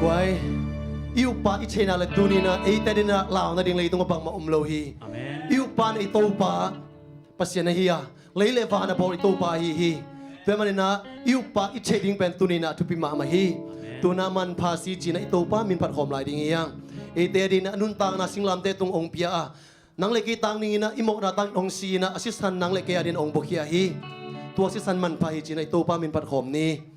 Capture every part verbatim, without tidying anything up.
Guai, i uppa i theihna le tuni-in ah eite adingin ah launa ding leitung ah bangmah om lo hi. Amen. I uppa in i Topa Pasian ahi a, lei le van a bawl i Topa ahi hi. Tua ahih manin ah i uppa i theih ding pen tuni-in ah thupi mahmah hi. Amen. Tu-in ah manpha si ci-in ah i Topa min phat khawm lai ding hi hang. Eite adingin ah nuntakna singlamteh tung hong pia a, nang le kei tang dingin ah i mawhna tangin hong si-in ah a sisan nang le kei adingin hong buakhia hi. Tua sisan manpha hi ci-in ah i Topa min phat khawm ni.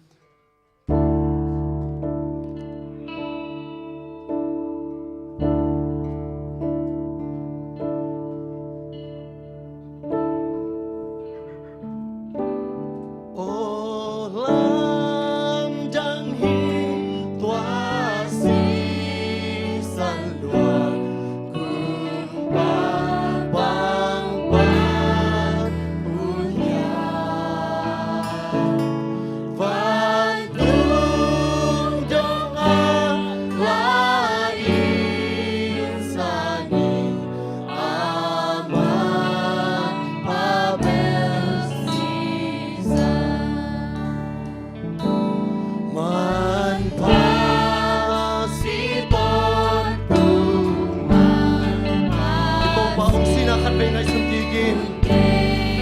I Topa hong sihna khat vei ngaihsun kik in.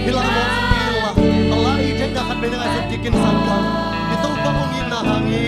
Hih lai mual sung kik inla, a lai i theihna khat vei na ngaihsun kik in, sanggam. I Topa hong itna hang hi.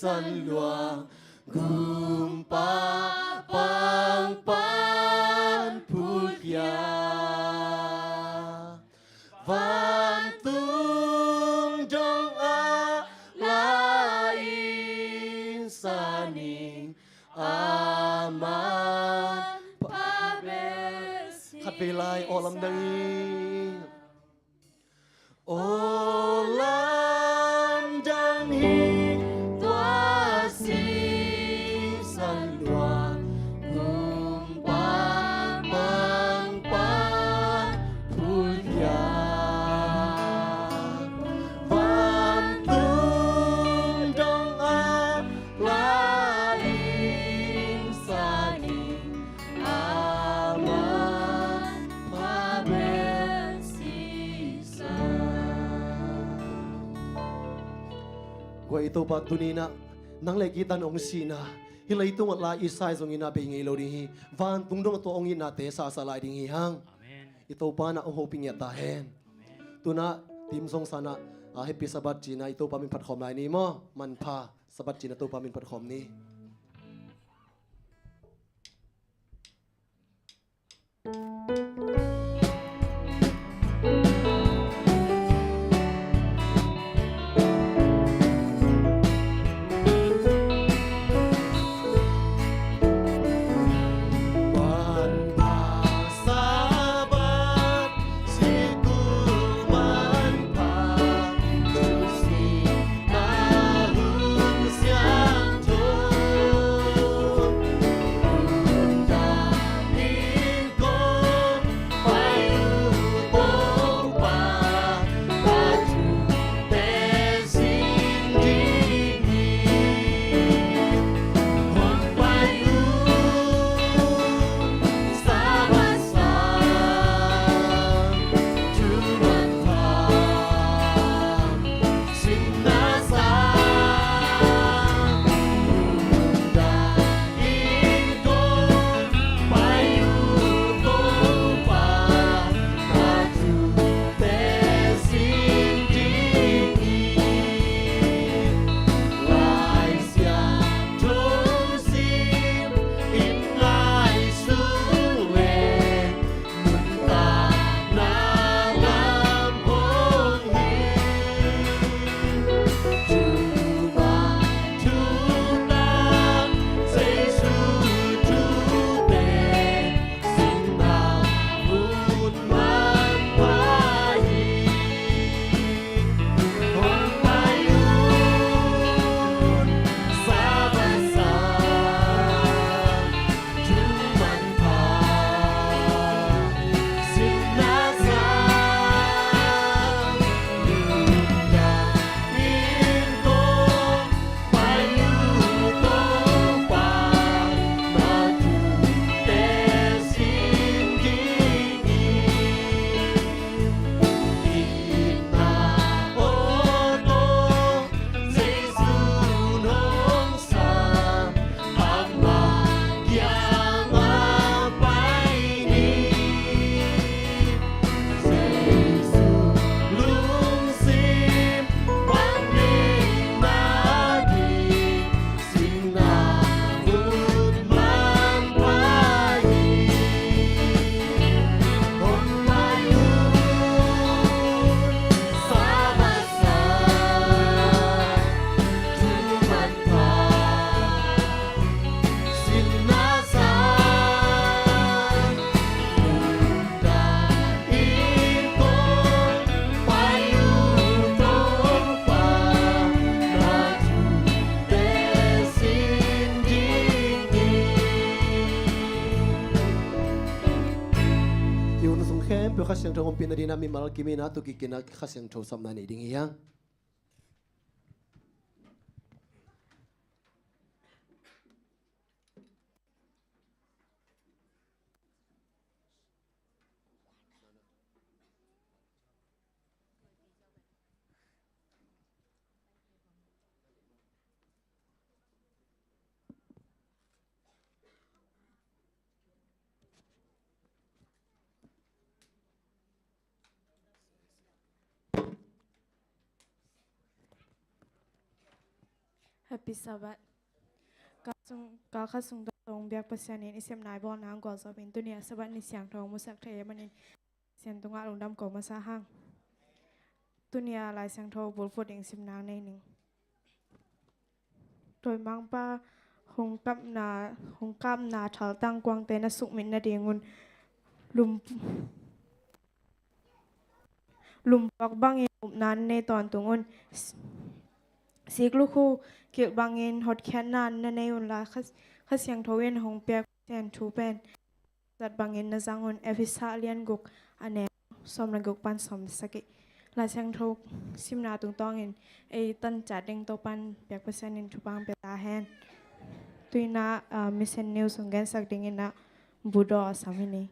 San Luang Gumpa pangpan phulkhia, vantung dong a la-in sa ning, aman pha bel si. Khat vei lai, aw lamdang hi. Aw lamdang hi tua si San Luang Gumpa pangpan phulkhia, vantung dong a la-in sa ning, aman pha bel si sa. Guai, i Topa tuni-in ah nang le kei tan hong sihna, hih leitung ah la-in sa zongin ah bei ngei lo ding hi. Vantung dong ah tua hong itnate sasa lai ding hi hang. Amen. I Topa in ah hong hopih ngiat ta hen. Amen. Tu-in ah team song san ah, ah, Happy Sabbath ci-in ah i Topa min phat khawm lai ni maw. Manpha Sabbath ci-in ah Topa min phat khawm ni. Ki hun sung khempeuh Kha Siangtho ompihna dingin ah mimal kim in ah tu kik in ah Kha Siangtho sapna nei ding hi hang. Happy Sabbath. Kal sung, kal khat sung tawh hong biak Pasian in i sepna i bawlna hong gualzawh in tuni a Sabbath ni siangtho hong musak thei ahih manin Pasian tungah lungdam ko masa hang. Tuni a Lai Siangtho bulphuh ding simna nei ning. Tawimangpa hong kapna, hong kapna thaltang kuangte na sukmit nadingun lum, lumpuak bangin upna na nei tawntung un. Siklukhu kilh bangin hotkhiatna na nei unla, Kha, Kha Siangtho in hong piak Pasian thu pen zat bangin na zang un. Efesa lian guk, a neu sawm le guk pan sawm sagih. Lai Siangtho simna tungtawnin ei tancat ding Topa'n biak Pasian in thupha hong pia ta hen. Tuinah, ah, Mission News hong gensak dingin ah Budaw a sam hi ni.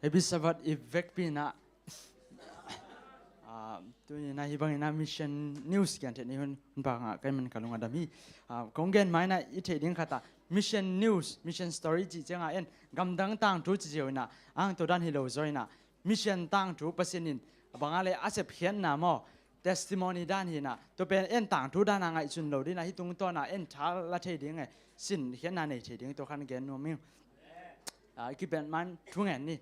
Happy Sabbath i vekpi in ah, ah, tuni in ah hih bangin ah Mission News kiang thei ni hun, hun bangah kai man ka lung a dam hi. Ah, kong gen mai in ah i theih ding khat ah Mission News, Mission Story cih ciangah en gamdang tangthu ci ziau in ah, ang to dan hi lo zaw in ah, Mission tangthu Pasian in a bangah le a sepkhiatna maw, testimony dan hi in ah, tua pen en tangthu dan a ngaihsun lo ding in ah, hih tungtawn ah en tha la thei ding e, sinkhiatna nei thei ding, tua khan gen nuam ing. Ah, i kipen man thu ngen ni.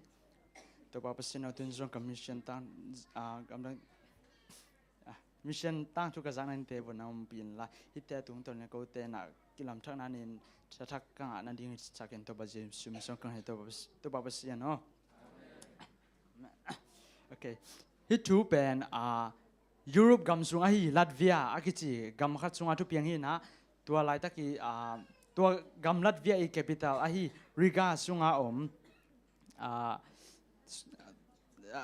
Topa Pasian aw, tun zong ka mission tang, ah, gamdang, ah, mission tangthu ka zakna nite vun a ompih inla, hihte tungtawn in ah kote in ah kilamthakna nei in, thathak ka ngah nading hi sakin Topa Jesu min suang kong hei, Topa Pas-, Topa Pasian aw. Ok. Hih thu pen, ah, Europe gam sung ahi Latvia a kici gam khat sungah thupiang hi in ah, tua laitak i, ah, tua gam Latvia i capital ahi Riga sungah om, ah,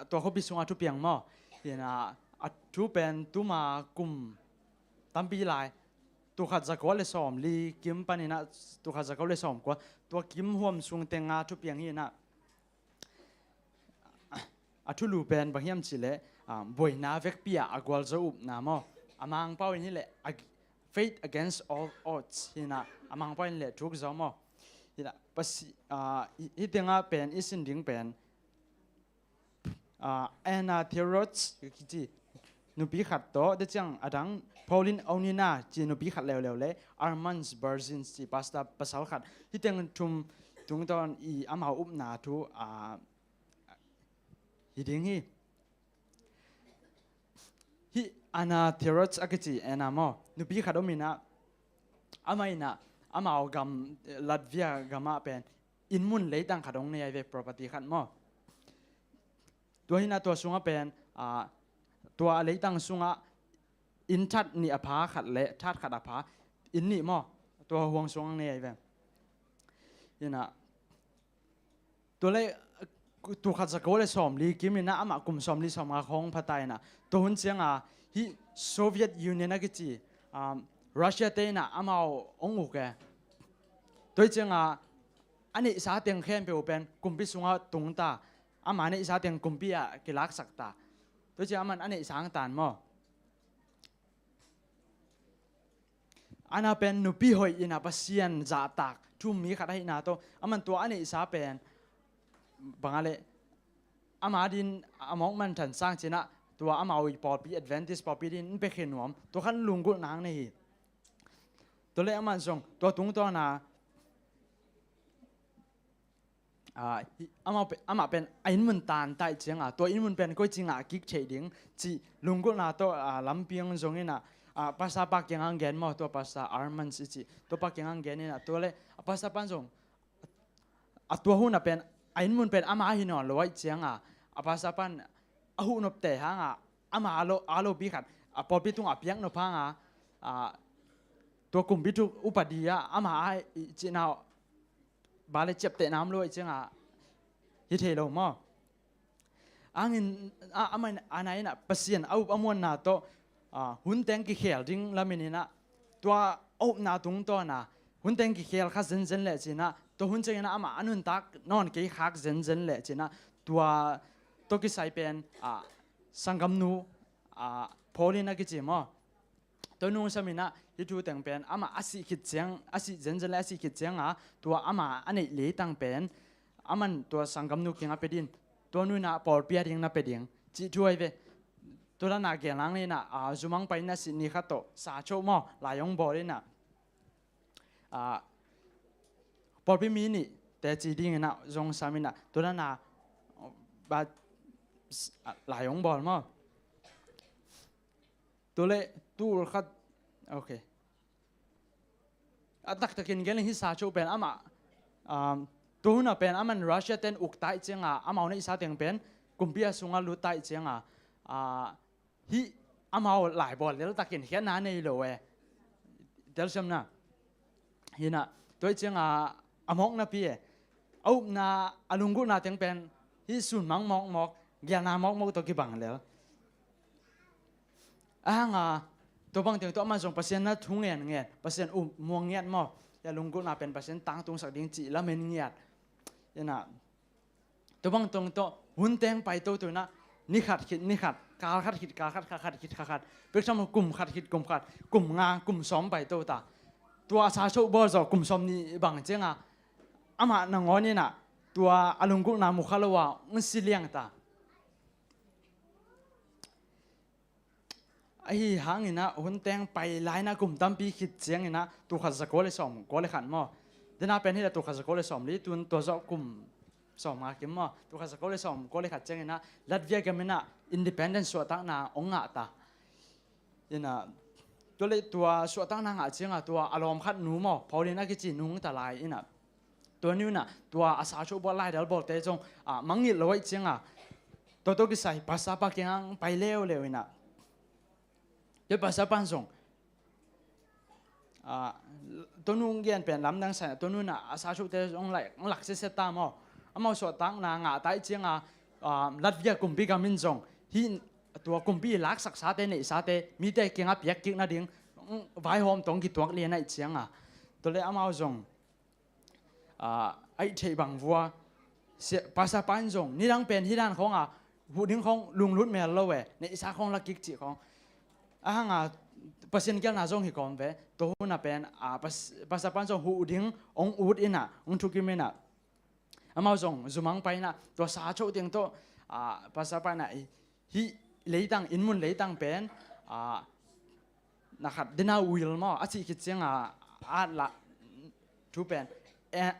tua khuapi sungah thupiang maw. Hi in ah, a thu pen tuma kum tampi lai, tul khat zakua le sawmli kim panin ah tul khat zakua le sawmkua, tua kim huam sung tengah thupiang hi in ah, a thulu pen bang hiam cih leh, ah, buaina vekpi ah a gualzo upna maw. A Mangpau in hi leh, ag-, faith against all odds hi in ah, a Mangpau in leh thuk zaw maw. Hi in ah, Pasi-, ah, hi, hih tengah pen i sin ding pen, ah, Anna Therots kici nupi khat tawh, tua ciang a dang Pauline Onina ci nupi khat leuleu le Armand Burzyn ci pastor pasal khat. Hih teng thum tungtawn i amau upna thu, ah, hi ding hi. Hih Anna Therots a kici Anna maw, nupi khat om in ah, amah in ah, amau gam, Latvia gamah pen inn mun leitang khat hong nei ahi ve, property khat maw. Tua hi in ah tua sungah pen, ah, tua a leitang sungah inn that nih a pha khat le that khat a pha inn nih maw, tua huang sungah hong nei ahi ve. Hi in ah, tua le, tul khat zakua le sawmli kim in ah, amah kum sawmli sawmnga khawng pha ta in ah, tua hun ciangah hih Soviet Union a kici, um, Russia te in ah amau hong uk e. Tua hi ciangah a neihsa teng khempeuh pen kumpi sungah tung ta, ama neihsa teng kumpi ah kilaksak ta. Tua hi ciangah aman a neihsa hong tan maw. Anna pen nupi hoih in ah Pasian zahtak thu um mi khat ahihna tawh, aman tua a neihsa pen bang a leh, ama din a mawk manthan sang ci in ah, tua amau i pawlpi, Adventist pawlpi din in pia khin nuam, tua khan lunggulhna hong nei hi. Tua le aman zong tua tungtawn ah, ah, hi, amau pe-, amah pen a inn mun tan ta ahih ciangah, tua inn mun pen koici ngah kik theih ding cih lunggulhna tawh, ah, lampi hong zong in ah, ah, pastor pa kiangah hong gen maw, tua pastor Armand i cih, tua pa kiangah hong gen in ah, tua le, ah, pastor pan zong, ah, tua hun ah pen, a inn mun pen ama ahi nawn lo ahih ciangah, ah, pastor pan a huh nop te hangah, ama a lo, a lopi khat, ah, pawlpi tungah a piak nop hangah, ah, tua kumpi thu upadi ah, ama a i cihna bang le ciaptehna om lo ahih ciangah hi thei lo maw. Hangin, a, amah in, Anna in ah Pasian a up a muanna tawh, a, hun teng kikhel ding lamin in ah, tua a upna tungtawn ah hun teng kikhel kha zenzen leh ci in ah, tua hun ciangin ah amah a nuntak nawn kei khak zenzen leh ci in ah, tua tawh kisai pen, a, sanggamnu, a, Pauline a kici maw, Tua nung saminah hih thu teng pen amah a sih khit ciang, a sih zenzen le a sih khit cianga tua amah a neih leitang pen aman tua sanggamnu kiangah pia ding, tua nu inah pawlpi a ding na pia ding cih thu ahi ve. Tua dana gelnang le inah zumang pai inah sih ni khat tawh sa choh maw, lai hong bawl inah pawlpi mi nih teci ding inah zong sam inah tua dana lai hong bawl maw. Tua le tul khat, ok. A taktakin gen hih sa choh pen amah tua hunah pen aman Russia ten uk taih cianga amau neihsa teng pen kumpi a sungah lut taih cianga hih amau laibawl leltakin khiatna nei lo e. Telsiamna hinah tua ih cianga a mawknapi e, a upna a lunggulhna teng pen hih sunmang mawkmawk, gelna mawkmawk tawh kibang lel. Ahanga tua bang teng tawh amah zong Pasian na thu ngen ngen, Pasian up muang ngiat maw, hia lunggulhna pen Pasian tangtungsak ding cih lamen ngiat. Inah tua bang tong tawh hun teng pai toto inah ni khat khit ni khat, kal khat khit kal khat, kha khat khit kha khat, pektham kum khat khit kum khat, kum nga kum sawm pai to ta. Tua a sa choh bawl zawh kum sawm nih bang cianga amah nangawn inah tua a lunggulhna mukha lo a hong si liang ta. Ahi hanginah hun teng pai lainah kum tampi khit cianginah tul khat za kua le sawm kua le khat maw. Dena pen hila tul khat za kua le sawm li, tun tua zawh kum sawm nga kim maw. Tul khat za kua le sawm kua le khat cianginah Latvia gaminah independence suahtakna hong ngah ta. Inah tua le tua suahtakna ngah cianga tua a lawm khat nu maw, Pauline a kici nu hong ta lai inah tua ni unah tua a sa choh bawl laidal bawlte zong mangngilh lo aih cianga tua tawh kisai pastor pa kiangah pai leuleu inah tua pastor pan zong tua nu gen pen lamdang sa inah tua nu inah a sa chohte zong lak sese ta maw. Amau suahtakna ngah ta aih cianga Latvia kumpi gam in zong hih tua kumpi laksaksate neihsate mite kiangah piak kik nading vaihawm tawh kituak lian aih cianga tua le amau zong aih theih bang vua. Pastor pa in zong nidang pen hih dan khawnga huh ding khawng lunglut mel lo e, neihsa khawng la kik cih khawng. Ahanga Pasian kialna zong hi kawm ve. Tua huna pen pastor pa in zong huh ding hong ut inah hong thukim inah amau zong zumang pai inah tua sa choh teng tawh pastor pa inah hih leitang, inn mun leitang pen na khat dena will maw a cih khit cianga a la thu pen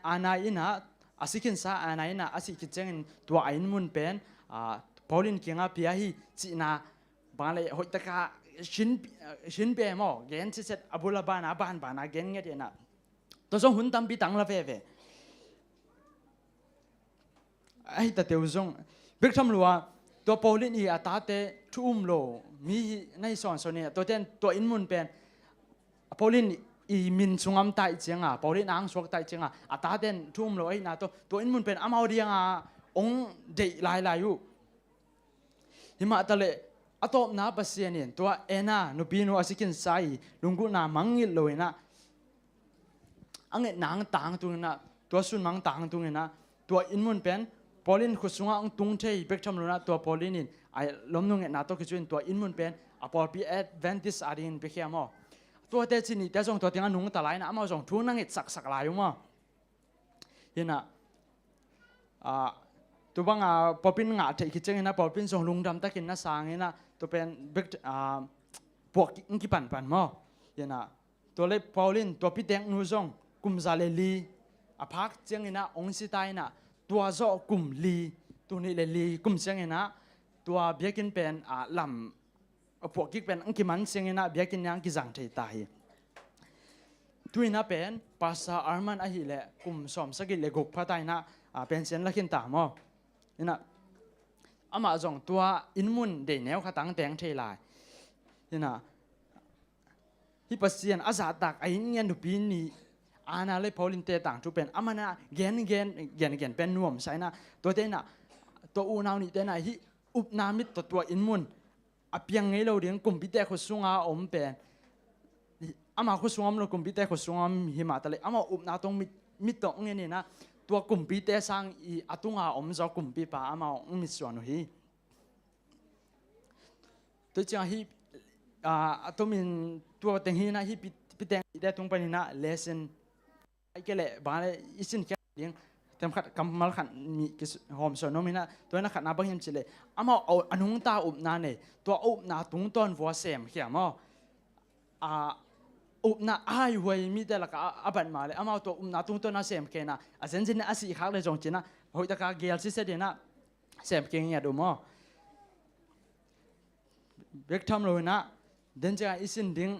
Anna inah a si khinsa Anna inah a cih khit ciangin tua a inn mun pen Pauline kiangah pia hi cihna bang le hoihtaka shinpia maw, gen siset a bul a bana banbana gen nget inah tua zong hun tampi tang la veve. Ahi tateu zong bek tham lua tua Pauline i a tate thu um lo mi hi na hi sawnsawn inah tua ten tua inn mun pen Pauline i min sungam taih cianga, Pauline ang suak taih cianga a taten thu um lo ahina tua tua inn mun pen amau dianga hong deih lailai uh. Himah taleh a tawpna Pasian in tua Anna nupinu a si khinsa i lunggulhna mangngilh lo inah a ngetna ang tangtung inah tua sunmang tangtung inah tua inn mun pen Pauline khut sungah ang tung thei bek tham lo inah tua Pauline in a lomnu ngetna tawh kicuin tua inn mun pen a pawlpi Adventist a dingin piakhia maw. Tuate cinihte zong tua tiangah nungta lai inah amau zong thu na ngetsaksak lai uh maw. Hinah tua banga pawlpi in ngah theih khit cianginah pawlpi in zong lungdam takin na sanginah tua pen bek puak kipanpan maw. Hinah tua le Pauline tua piteknu zong kum za le li a phak cianginah hong si ta inah tua zawh kum li, tul nih le li kum cianginah tua biakinn pen lam a puak kik pen ang kiman cianginah biakinn niang kizang thei ta hi. Tu inah pen Pastor Arman ahileh kum sawm sagih le guk phata inah pension la khin ta maw. Inah amah zong tua inn mun dei neu khat ang teng thei lai. Inah hih Pasian a zahtak a inn ngian nupi nih Anna le Pauline te tangthu pen amanah gen gen gen gen pen nuamsa inah tuate inah tua unau nihte inah hih upna mit tawh tua inn mun a piang ngei lo ding kumpite khut sunga om pen ama khut sunga om lo kumpite khut sunga om himah taleh ama upna tawh mit mit tawh ngen inah tua kumpite sang i a tunga om zaw kumpipa ama ong mitsuan uh hi. Tua ciang hih a, a tomin tua teng hi na, hih pi, pi teng i te tung panin ah lesson ai ke le bang le i sin khiat ding, tem khat kammal khat mi ki hawm sawn nuam hi na, tua hi na khatna bang hiam cih le amau a, a nungta upna nei, tua upna tungtawn vua sem khia maw. A, upna a haihuai mite lakah a, a bat mah le amau tua upna tungtawn a sem khia na, a zenzen a sih khak le zong ci na, hoih taka gel sisia ding na sem khia ngiat uh maw. Bek tham lo hi na, den ciang i sin ding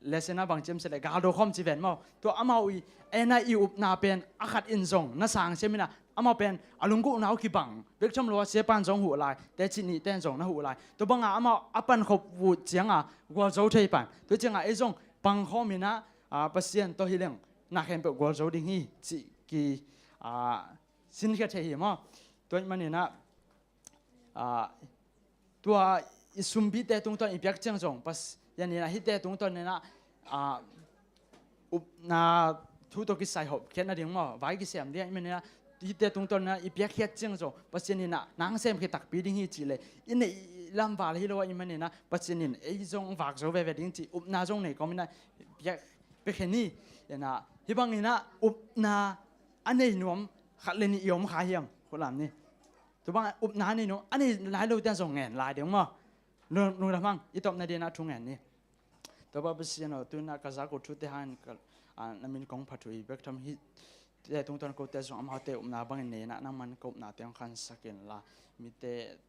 lesson a bang ciam se le galdo khawm ci ven maw. Tua amau i, en a i upna pen a khat in zong na sang siam hi na, amau pen a lunggulhna uh kibang. Bek tham lo a siapan zong huh lai, teci nih ten zong na huh lai. Tua banga amau a pan khop vut cianga gualzo thei pan. Tua cianga ei zong pang khawm hi na, a, Pasian tawh hi leng na khempeuh gualzo ding hi cih ki, a, sin khia thei hi maw. Tua ahih manin ah, a, tua i sumpite tungtawn i piak ciang zong Pasian in ah hihte tungtawn in ah, a, upna thu tawh kisai hawh khiat nading maw, vai kisem ding ahih manin ah hihte tungtawn in ah i piak khiat ciang zong Pasian in ah nang sem khia takpi ding hi cih le i neih lamval hi lo ahih manin ah Pasian in ei zong vak zo veve ding cih upna zong nei kawm in ah piak, piak khin hi. In ah hih bangin ah upna a nei nuam khat le nih i om kha hiam, khulam ni. Tua bang upna nei nuam a nei lai lote zong ngen lai ding maw. Lungdam hang, i tawpna ding ah thu ngen ni. Topa Pasian aw, tu-in ah ka zak uh thute hangin ka, a, na min kong phat uh hi. Bek tham hihte tungtawn kote zong amaute upna bangin nei in ah nangman ka upnate hong khansak inla, mite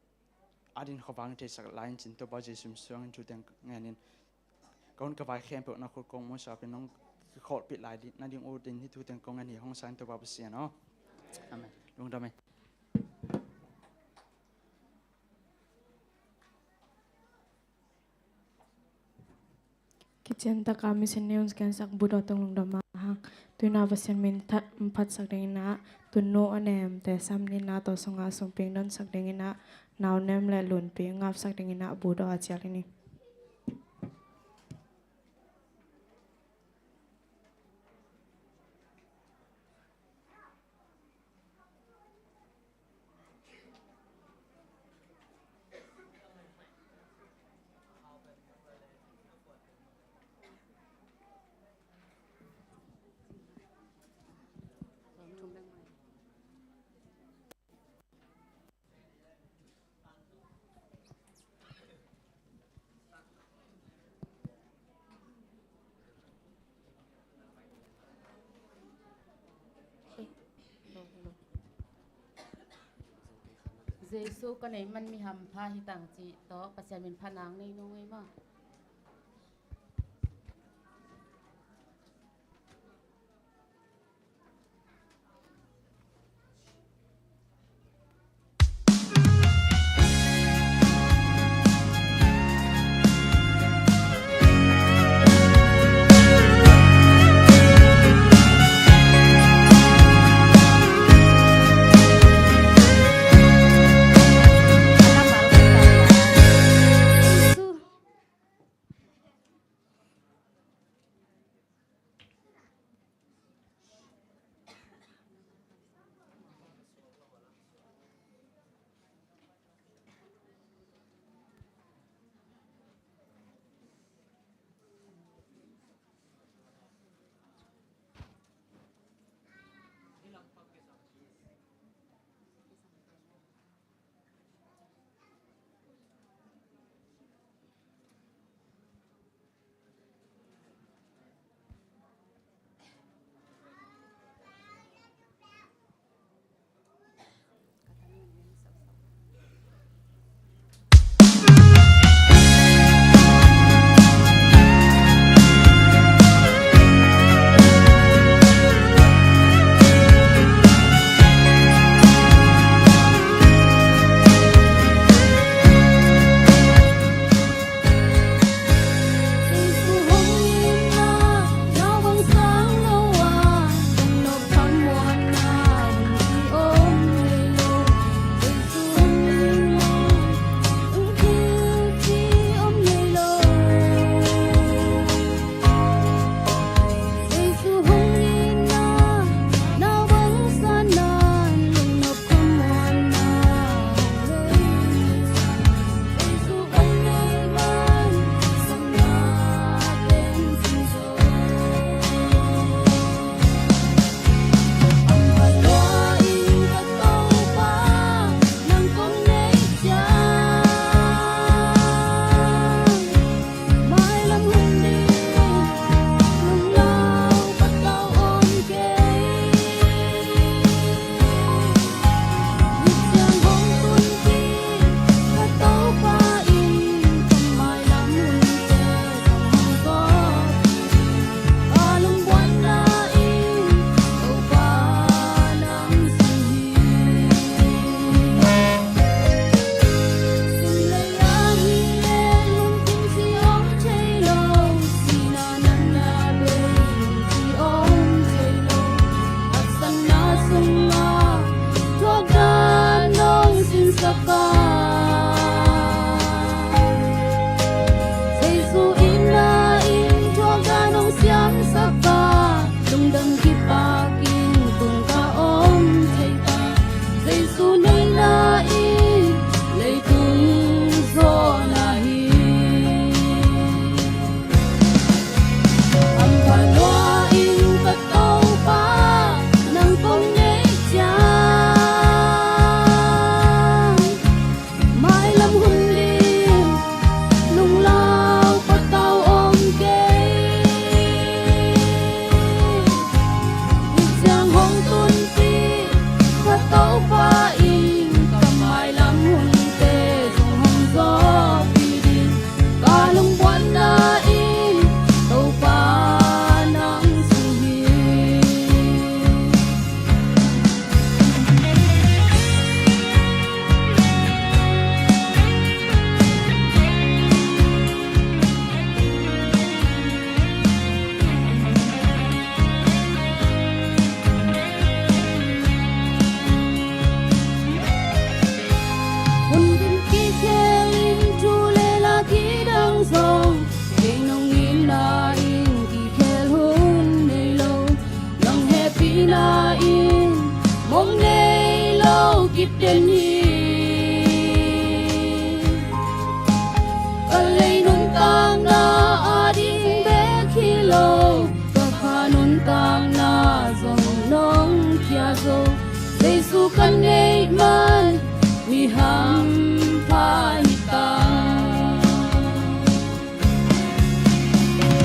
adingin khuavak theisak lai in cin, Topa Jesu min suangin thute ngen in. Ka hun ka vai khempeuh na khut kong musak in nong kikhawlpih lai ding, na ding ut in hih thu teng kong ngen hi, hong sang in Topa Pasian aw. Amen. Lungdam ei. Kician taka mission news gensak Budaw tong lungdam mahmah hang. Tu-in ah Pasian min phatsak dingin ah, tunu a nemte sam ni in ah tua sungah sungping donsak dingin ah, nau nem le lunpi ngapsak dingin ah Budaw a cial hi ni. Jesu ka neih man mi hampha hi tang cih tawh Pasian min phatna nei nung ei maw.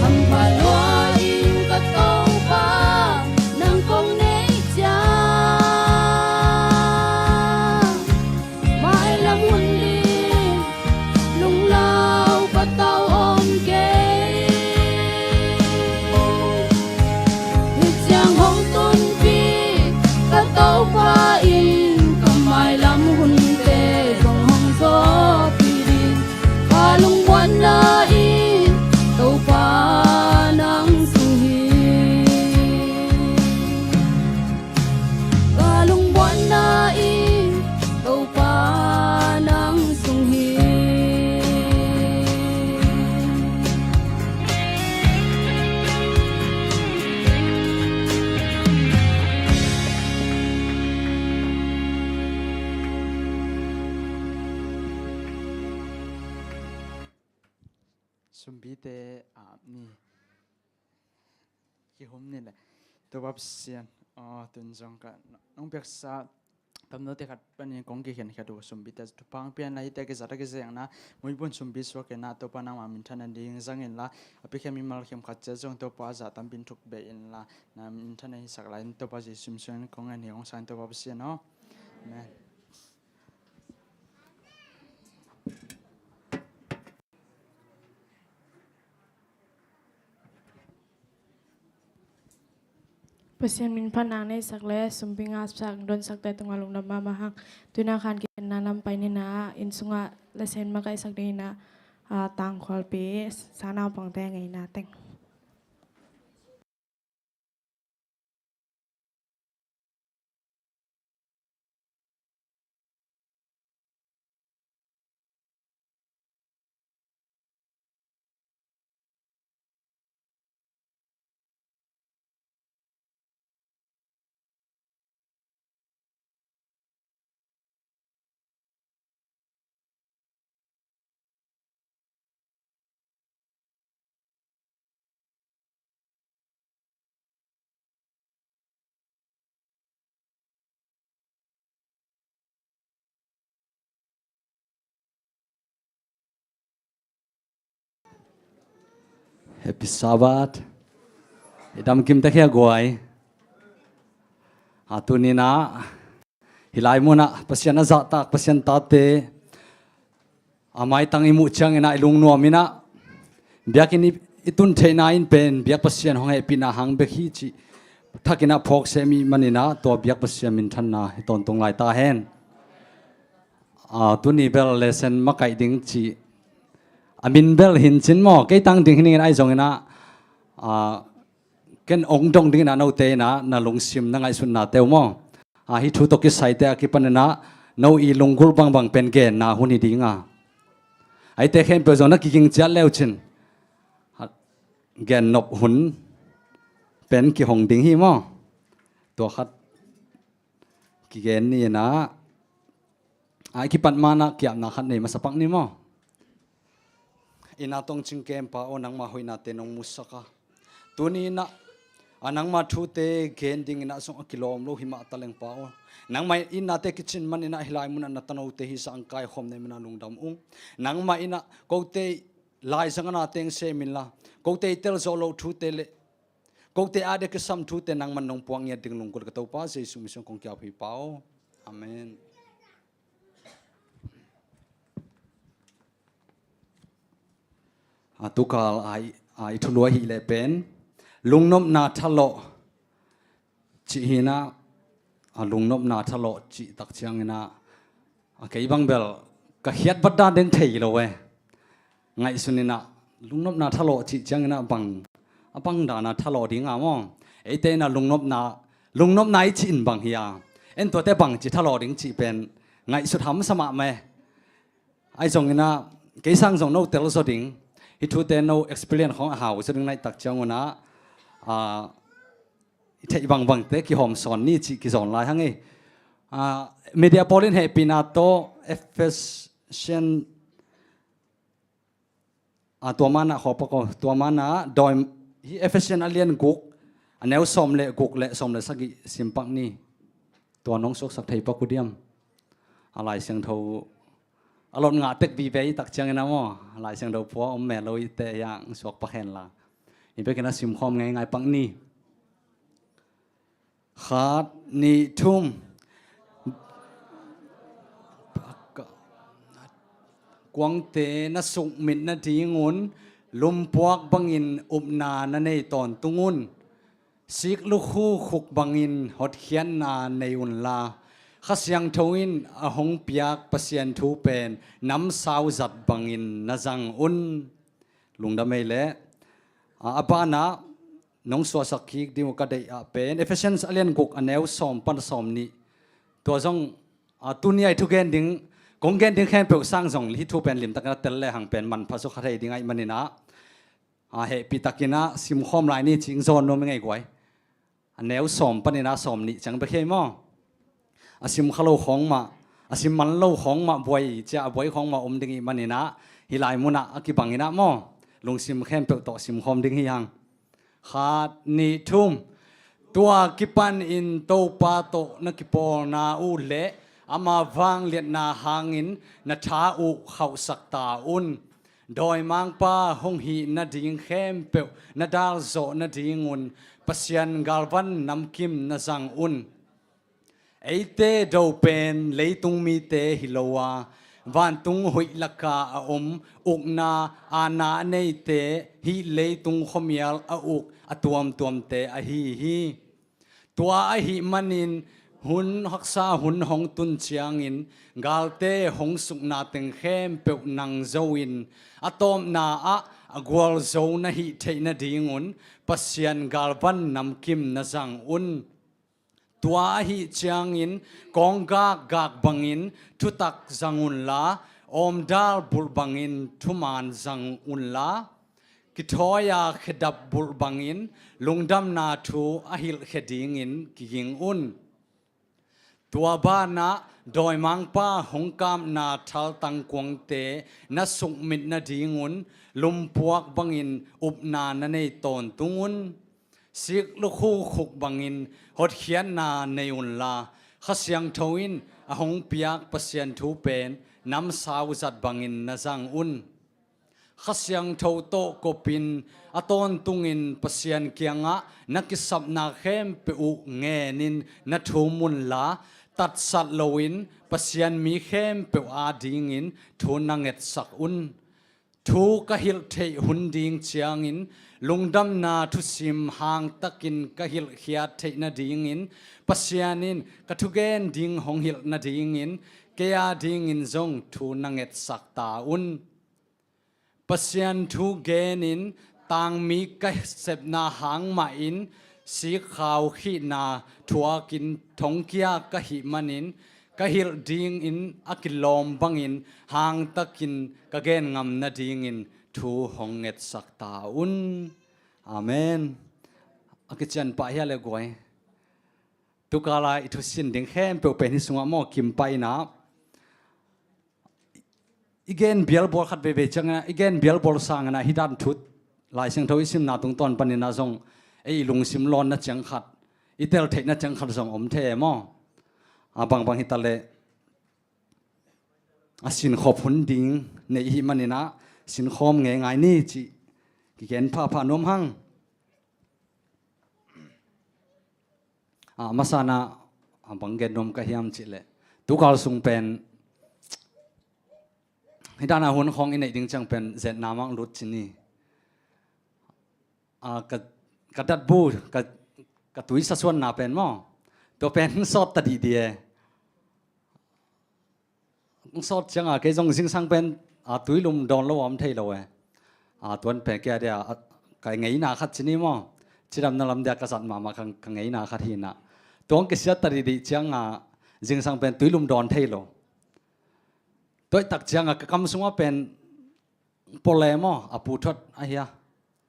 Hampha lua in ka Topa, nang kong nei ciang mailam hun ding lunglau patau om kei. Hih ciang hong tunpih ka Topa in ka mailam hunte zong hong zawhpih ding. Ka lungmuanna in Topa nang sung hi. Ka lungmuanna in Topa nang sung hi. Sumbite ap ni. Kihum ni le. Topa Pasian, aw, tun zong ka nong piaksa tamnote khat panin kong kikhen khat uh sumbite thupha hong pia in la, hihte kizat a kizengna muibun sumbi suak in la, Topa nangma minthanna ding zang in la, a piakhia mimal khempeuh khat ciat zong Topa a zah tampi in thuk bei in la, na minthanna hisak lai in Topa Jesu min suangin kong ngen hi. Hong sang in Topa Pasian aw. Amen. Pasian min phatna neihsak le sumpi ngahsak, donsakte tungah lungdam mahmah hang. Tuina khan kikhenna lam pai ni in la, inn sungah lesson makaihsak ding in la, ah, tangkhualpi sanaupangte ngeina teng. Happy Sabbath. I dam kim ta khia guai. A, tuni in la, hih lai munah Pasian a zahtak, Pasian tate a maitang i muh ciangin la i lungnuam in la, biakinn i, i tun theihna in pen biak Pasian hong hehpihna hang bek hi cih thakin la phawk sem i hih manin la, tua biak Pasian minthanna hi tawntung lai ta hen. A, tuni bel lesson makaih ding cih a min bel hi in cin maw, kei tang ding hi ning in la, ahi zongin la, a, ken ong dong ding in la, note in la na lungsim na ngaihsutnate uh maw, a, hih thu tawh kisaite a kipanin la no i lunggulh bangbang pen genna hun hi ding a, eite khempeuh zong na kiging ciat le uh cin, a, gennop hun pen kihong ding hi maw. Tua khat kigen ni in la, a, i kipat ma-in la kiapna khat nei masa pak ni maw. Inn a tongcing kempa aw, nangma hoihnate nong musak a, tuni in la, a, nangma thute gen ding in la zong a kilawm lo hi mah taleng pa aw, nangma innate kicin manin la hih lai munah na tanote hih zah hong kaikhawm na hih manin la lungdam ung. Nangma in la kote laizang a na teng sem in la, kote i tel zawh loh thute le kote a dia kisam thute nangman nong puak ngiat ding lunggulh ka Topa Jesu min suang kong ki-ap hi Pa aw. Amen. A, tukal a i, a, i thulu ahih leh pen lungnopna thalawh cih hi in la, a, lungnopna thalawh cih tak ciangin la, a, kei bang bel ka khiat vat dan deng thei lo e. Ngaihsun in la, lungnopna thalawh cih ciangin la bang, a, bang dan a thalawh ding a maw. Eite in la lungnopna, lungnopna i cih in bang hi a, en tuate bangci thalawh ding cih pen ngaihsut hamsa mahmah e. Ahi zongin la, kei sang zong no tel zaw ding, hih thute no experience khawng a hau zaw ding na hih tak ciang un la, a, i theih bangbangte kihawm sawn ni cih kizawn lai hang e. A, media pawl in hehpihna tawh Ephesian, a, tua ma-in la khawk pak aw, tua ma-in la dawi, hih Ephesian a lian guk, a neu sawm le guk le sawm le sagih sim pak ni. Tua nong suaksak thei pak uh diam? A, Lai Siangtho a lot ngah tek vive i tak ciangin a maw, Lai Siangtho pua om mel lo i te hiang suak pak hen la. I bekin a simkhawm ngeingai pak ni. Khat, nih, thum. Kuangte na sukmit nadingun lumpuak bangin upna na nei tawntung un. Sik lukhu khuk bangin hotkhiatna nei unla, Kha Siangtho in a hong piak Pasian thu pen namsau zat bangin na zang un. Lungdam ei leh, a, a banah nong suahsak kik ding uh ka deih ah pen Ephesians a lian guk a neu sawm pan sawm nih. Tua zong, a, tuni a i thugen ding, kong gen ding khempeuh sang zong hih thu pen limtakin a tel lehang pen manpha suk kha thei ding ahih manin ah, a, hehpihtakin ah simkhawm lai ni cih zawn nuam i ngei guai. A neu sawm panin ah sawm nih ciang bek hi maw? A sim kha lo khawng mah, a sim man lo khawng mah buai cia, a buai khawng mah om ding ih manin ah, hih lai munah a kibangin ah maw, lungsim khempeuh tawh simkhawm ding hi hang. Khat, nih, thum. Tua kipanin Topa tawh na kipawlna uh leh ama vangliatna hangin na tha uh khauhsak ta un. Dawimangpa hong hih nading khempeuh na dalzawh nadingun Pasian galvan namkim na zang un. Eite do pen leitung mite hi lo a, vantung huih laka a om, ukna aana a neite, hih leitung khuamial a uk a tuamtuamte ahi hi. Tua ahih manin hun haksa hun hong tun ciangin galte hong sukna teng khempeuh nang zo in a tawpna ah a gualzo na hih theih nadingun Pasian galvan namkim na zang un. Tua ahih ciangin kawnggak gak bangin thutak zang unla, awmdal bulh bangin thuman zang unla, kithawi-a khedap bulh bangin lungdamna thu a hilhkhia dingin kiging un. Tua banah dawimangpa hong kapna thaltang kuangte na sukmit nadingun lumpuak bangin upna na nei tawntung un. Sik lukhu khuk bangin hotkhiatna nei unla, Kha Siangtho in a hong piak Pasian thu pen namsau zat bangin na zang un. Kha Siangtho tawh kopin a tawntungin Pasian kiangah na kisapna khempeuh uh ngenin na thum unla, tatsat loin Pasian mi khempeuh adingin thu na ngetsak un. Thu ka hilh theih hun ding ciangin lungdamna thusim hangtakin ka hilhkhiat theih nadingin Pasian in ka thugen ding hong hilh nadingin kei adingin zong thu na ngetsak ta un. Pasian thu genin tangmi ka sepna hang mahin sikkhau khihna thuakin thongkia ka hih manin ka hilh dingin a kilawm bangin hangtakin ka gen ngam nadingin thu hong ngetsak ta un. Amen. A kician pah hia le guai. Tukala i thusin ding khempeuh pen hi sungah maw kim pah inah i gen bialbawl khat veivei ciangin ah, i gen bialbawl sangin ah hih dan thu Lai Siangtho i simna tungtawn panin ah zong ei i lungsim lawnna ciang khat, i tel theihna ciang khat zong om thei e maw? A bangbang hi ta leh a sinkhop hun ding nei i hih manin ah sinkhawm ngeingai ni cih kigen phahphah nuam hang. A, masana, a, bang gen nuam ka hiam cih leh tukal sung pen hih dana hun khawng i neih ding ciang pen zetna mang lut ci ni. A, ka, ka datbu, ka, ka tui sasuanna pen maw? Tua pen sawt ta dihdih e. Hong sawt cianga kei zong zingsang pen, a, tuilum dawn lo a om thei lo e. A, tuan pen kei a dia, a, ka ngeina khat ci ni maw? Cidamna lam dia ka zat mahmah ka, ka ngeina khat hi inah. Tua hong kisiat ta dihdih cianga zingsang pen tuilum dawn thei lo. Tua ahih tak cianga ka kam sungah pen pole maw, a puthot ahi a,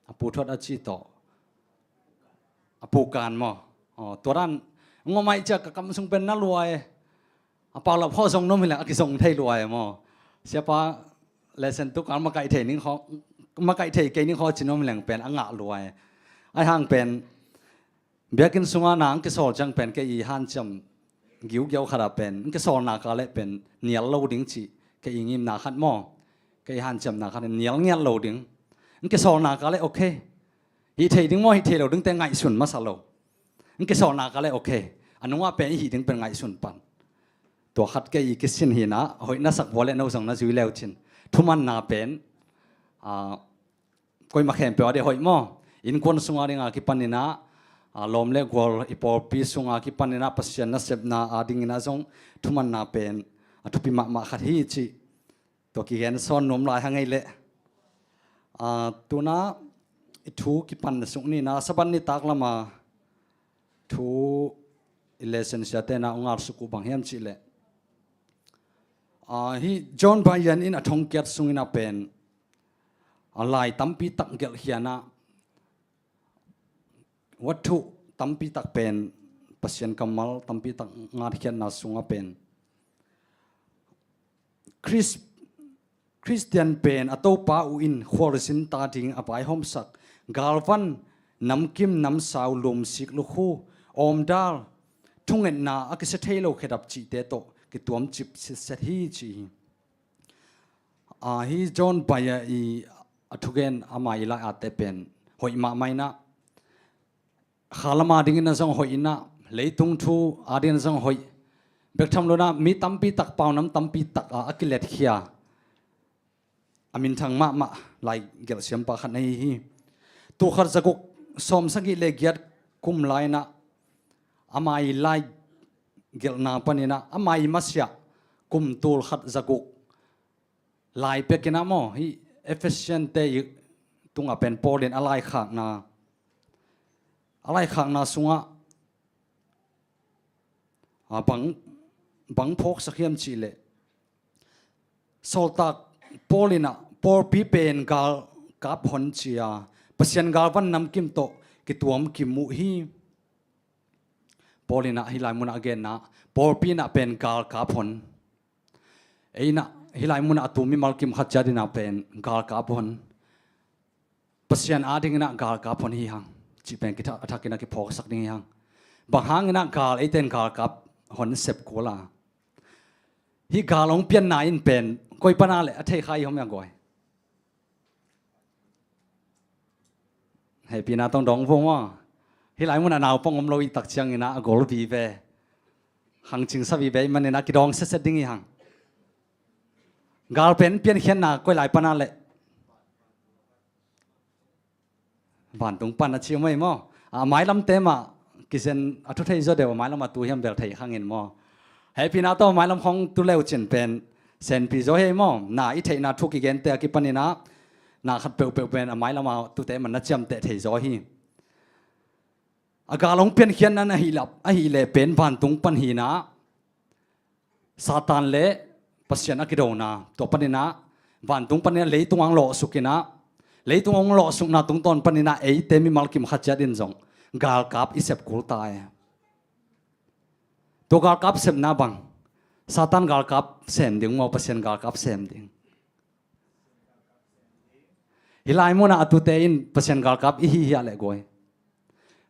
a puthot a ci tawh, a pukan maw? Aw, tua dan ngawmai cia ka kam sung pen na lua e. A paulap khawh zong nuam hileng a kizong thei lua e maw? Siapa lesen tukal makaih thei ning khawh, makaih thei kei ning khawh ci nuam hileng pen a ngah lua e. Ahi hang pen biakinn sungah na ang kisawl ciang pen kei i hanciam giugiau khatah pen ang kisawlna ka leh pen nial lo ding cih ka i ngimna khat maw, ka i hanciamna khat in nial ngiat lo ding. Hong kisawl nak leh okay. Hih thei ding maw, hih thei lo dingte ngaihsun masa lo. Hong kisawl nak leh okay. A nungah pen i hih ding pen ngaihsun pan. Tua khat ka i kisin hi-in ah, hoih na sak vua leh no zong na zui le uh cin. Thumanna pen, ah, koimah khempeuh a ding hoih maw? Innkuan sung a ding a kipan in ah, a, lawm le gual i pawlpi sung a kipan in ah Pasian nasepna a ding in ah zong thumanna pen a thupi mahmah khat hi cih tua kigen sawn nuam lai hang ei leh. A, tu-in ah i thu kipan suk ni in ah, Sabbath nitak lam a thu i lesson siate in ah hong ngal suk uh bang hiam cih leh, a, hih John Bunyan in a thongkiat sung in ah pen, a, lai tampi tak gelhkhiatna, wathu tampi tak pen, Pasian kammal tampi tak ngatkhiatna sungah pen, Khris-, Khristian pen a Topa uh in khualzin ta ding a vaihawmsak galvan, namkim namsau, lumsik lukhu, awmdal, thungetna, a kisia thei lo khedap cihte tawh kituamcip sitset hi ci hi. A, hih John Bunyan i a thugen ama i lai atte pen hoih mahmah in ah, kha lam a ding in ah zong hoih in ah, leitung thu a ding in ah zong hoih. Bek tham lo in ah mi tampi tak, paunam tampi tak a, a kiletkhia a minthang mahmah lai gelh siampa khat na hi hi. Tulkhat zaguk sawmsagih le giat kum lai in ah ama i lai gelhna pan in ah, ama i masiah kum tulkhat zaguk lai pek in ah maw, hih Ephesian-te i tungah pen Paul in a laikhakna, a laikhakna sungah, a, bang, bang phawksak hiam cih leh, sawltak Paul in ah pawlpi pen galkap hon ci a, Pasian galvan namkim tawh kituamkim uh hi. Paul in ah hih lai mun ah a genna, pawlpi in ah pen galkap hon. Ei in ah hih lai mun ah a tu mimal kim khat ciat in ah pen galkap hon. Pasian a ding in ah galkap hon hi hang cih pen kitha-, a thak in ah kiphawksak ding hi hang. Bang hang in ah gal eite in galkap hon sep kul a? Hih gal hong pianna in pen koi pan a leh a thei kha i hong mia guai? Hehpihna tawh dawng vo maw. Hih lai mun ah naupang om lo i tak ciang in ah a gol vive, hang cingsa vive i man in ah kidawng setset ding hi hang. Gal pen piankhiatna koi lai pan a leh? Vantung pan a ci om ei maw. A, mailamte mah kizen a thu thei zaw deuh, a mailam a tu hiam bel thei khang in maw. Hehpihna tawh mailam khawng tu le uh cin pen senpi zaw hi ei maw. Na i theihna thu kigente a kipan in ah na khat peuhpeuh pen a mailam a tute mah na ciamteh thei zaw hi. A gal hong piankhiatna in ahih leh, ahih leh pen vantung pan hi in ah, Satan le Pasian a kidona, tua pan in ah vantung pan in ah leitung hong lawhsuk in ah, leitung hong lawhsukna tungtawn pan in ah eite mimal kim khat ciat in zong galkap i sep kul ta e. Tua galkap sepna bang, Satan galkap sem ding maw, Pasian galkap sem ding? Hih lai mun ah a tute in Pasian galkap i hi hiam leh guai?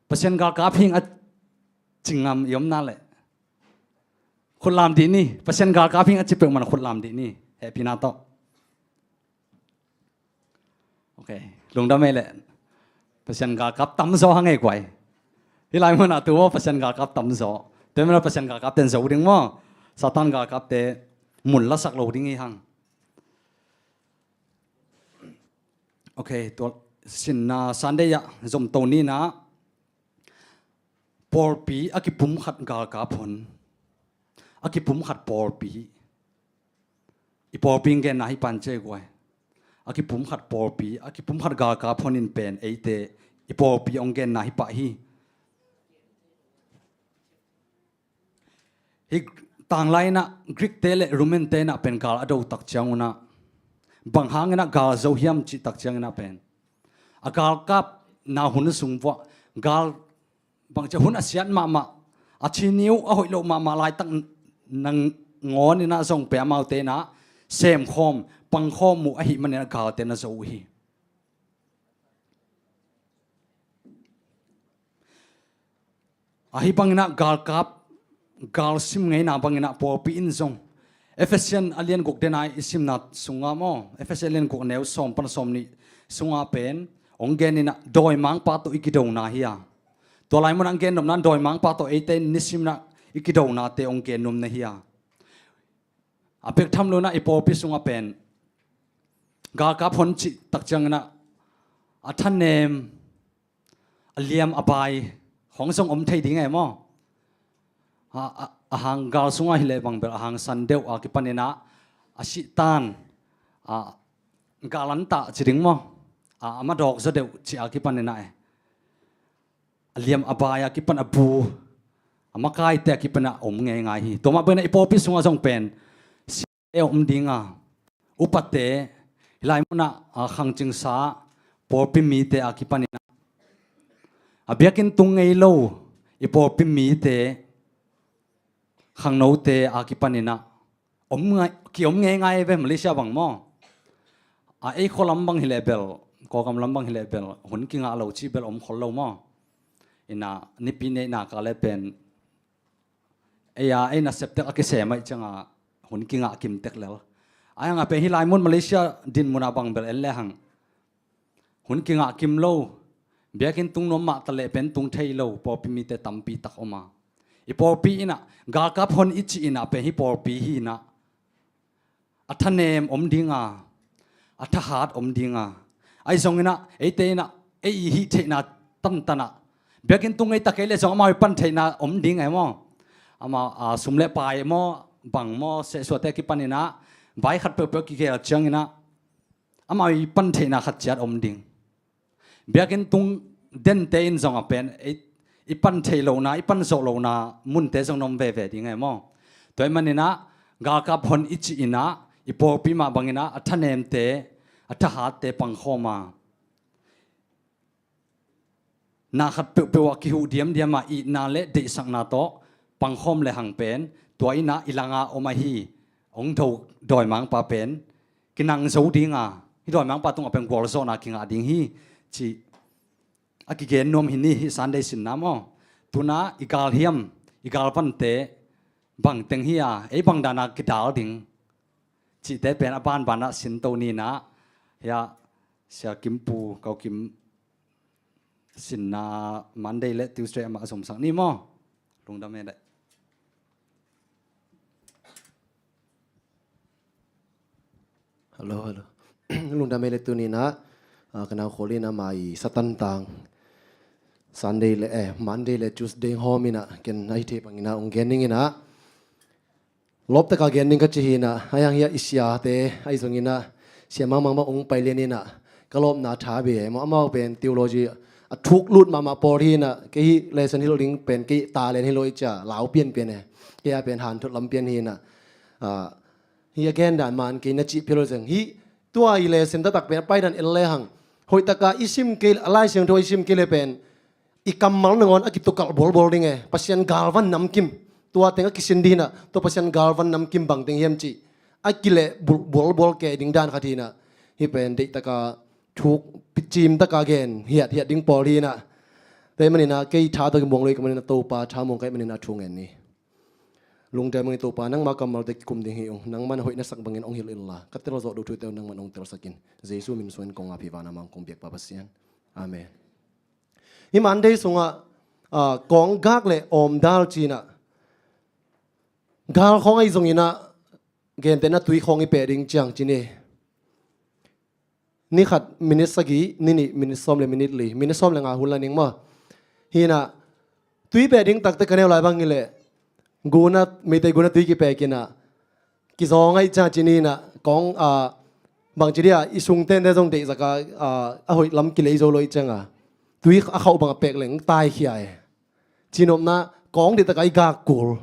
Pasian galkap hing a ci ngam i om na leh khut lam dih ni. Pasian galkap hing a ci peuhmah in khut lam dih ni. Hehpihna tawh. Ok. Lungdam ei leh. Pasian galkap tam zaw hang ei guai. Hih lai mun ah tu maw Pasian galkap tam zaw. Tua manin Pasian galkapte in zo ding maw. Satan galkapte mun lasak lo ding hi hang. Ok, tua sinna Sunday ah zomto ni in ah pawlpi a kipumkhat galkap hon. A kipumkhat pawlpi. I pawlpi hong genna hi pan ci ei guai. A kipumkhat pawlpi, a kipumkhat galkap hon in pen eite i pawlpi hong genna hi pah hi. Hih tanglai in ah Greek-te le Roman-te in ah pen gal a do tak ciang un ah, bang hang in ah gal zo hiam cih tak ciang in ah pen, a galkapna hun sung vuah gal bangci hun a siat mahmah, a cini uh a hoih loh mahmah laitak nangawn in ah zong pen amaute in ah semkhawm, pangkhawm uh ahih manin ah galte na zo uh hi. Ahi bangin ah galkap, galsim ngeina bangin ah pawlpi in zong Efesian a lian guk dena i simna sunga maw, Efesian a lian guk a neu sawm pan sawm nih sunga pen hong gen inah dawimangpa tawh i kidona hi a. Tua lai munah hong gen nopna dawimangpa tawh eite nisim inah i kidonate hong gen nuam na hi a. A pek tham lo inah i pawlpi sunga pen galkap hon cih tak ciang inah a thanem, a liam a bai hong zong om thei ding e maw? A, a, a hang gal sungah hileh bang bel a hang san deuh a kipan inah a sihtan, a, gal an tah ci ding maw? A, a madawk zaw deuh cih a kipan inah e, a liam a bai a kipan a bu, a makaite a kipan a om ngeingai hi. Tua mah bangin ah i pawlpi sungah zong pen e om ding a, upate, hilai munah, a, khangcingsa pawlpi mite a kipan inah, a biakinn tung ngei lo i pawlpi mite, khangnote a kipan inah om ngai, ki-om ngeingai ve. Malaysia bang maw, a, ei khua lam bang hileh bel, Kawlgam lam bang hileh bel hun kingah lo cih bel om khol lo maw? Inah nipi neihna ka le pen ei a, ei nasep tek a kisem ahih cianga hun kingah kim tek lel. Ahi hanga pen hilai mun Malaysia din munah bang bel en le hang hun kingah kim lo, biakinn tung nuam mah taleh pen tung thei lo pawlpi mite tampi tak om a. I pawlpi inah galkap hon i cih inah pen hih pawlpi hi inah a thanem om ding a, a thahat om ding a. Ahi zong inah eite inah ei i hih theihna tantanah biakinn tung ngei ta kei leh zong amau i pan theihna om ding e maw? Amau, a, sum le pai maw, bang maw, sehsuahte a kipan inah vai khat peuhpeuh kigel ciang inah amau i pan theihna khat ciat om ding. Biakinn tung dente in zong a pen i, i pan theih lohna, i pan zawh lohna munte zong na om veve ding e maw? Tua ahih man inah galkap hon i cih inah i pawlpi mah bang inah a thanemte, a thahatte pangkhawm a, na khat peuhpeuh ah kihuh diamdiam a itna le deihsakna tawh pangkhawm le hang pen tua inah i langa om ahi hong do dawimangpa pen kinang zo ding a, hih dawimangpa tungah pen gualzawhna kingah ding hi cih a kigen nuam hi ni. Hih Sunday sinna maw, tuna i galhiam, i galvante bangteng hi a, ei bang dana kidal ding cihte pen a banbanah sinto ni inah, hiah Sia Kimpu, Kau Kim sinna Monday le Tuesday amah a zomsak ni maw? Lungdam e dai. Hello, hello. Lungdam e le tuni inah, ah, ka nau khol inah mai Satan tang Sunday le, eh, Monday le Tuesday hawm inah ken ahi thei bang inah hong gen ning inah lawptaka gen ding ka ci hi inah, ahi hang hiah i siate ahi zong inah sia mangmang mah hong pai lian inah ka lawpna tha bia e maw, amau pen theology a thuk lut mahmah pawl hi inah, kei hih lesson hilh ding pen kei talent hi lo i cia, lau pianpian e, kei a pen hanthot lam pian hi inah, ah, hih a gen dan man kei na cih phial lo zeng hi. Tua i lesson taktak pen a pai dan en le hang hoihtaka i sim kei, a Lai Siangtho i sim kei le pen i kammal nangawn a kitukalh bualbual ding e. Pasian galvan namkim, tua teng a kisin ding inah, tua Pasian galvan namkim bangteng hiam cih a kileh bul-, bualbual kei ding dan khat hi inah, hih pen deihtaka thuk, cimtaka gen hiathiat ding pawl hi inah. Tua ahih man inah kei tha tawh kimuang lo i ka man inah Topa thamuang ka hih man inah thu ngen ni. Lungdam ing Topa, nangma kammalte kikum ding hi ung, nangman a hoih na sak bangin hong hilh inla, ka telzawh duh thute uh nangman hong telsak in. Jesu min suangin kong ap hi, van a mang kong biakpa Pasian. Amen. Hih Monday sungah, ah, kawng gak le awmdal ci inah, gal khawng ahi zong inah, gentehna tui khawng i peh ding ciang ci ni. Ni khat minit sagih, ni nih minit sawm le minit li, minit sawm le nga hun la ning maw? Hi inah, tui peh ding takte ka neu lai bang hileh, guna, Meitei guna tui kipek inah kizawng ahih ciang ci ni inah, kawng, ah, bangci dia, i sungtente zong deihzaka, ah, a hoih lam kilei zo lo ahih cianga tui a khauh bang a pek leng taikhia e. Cinopna kawng deihtaka i gak kul.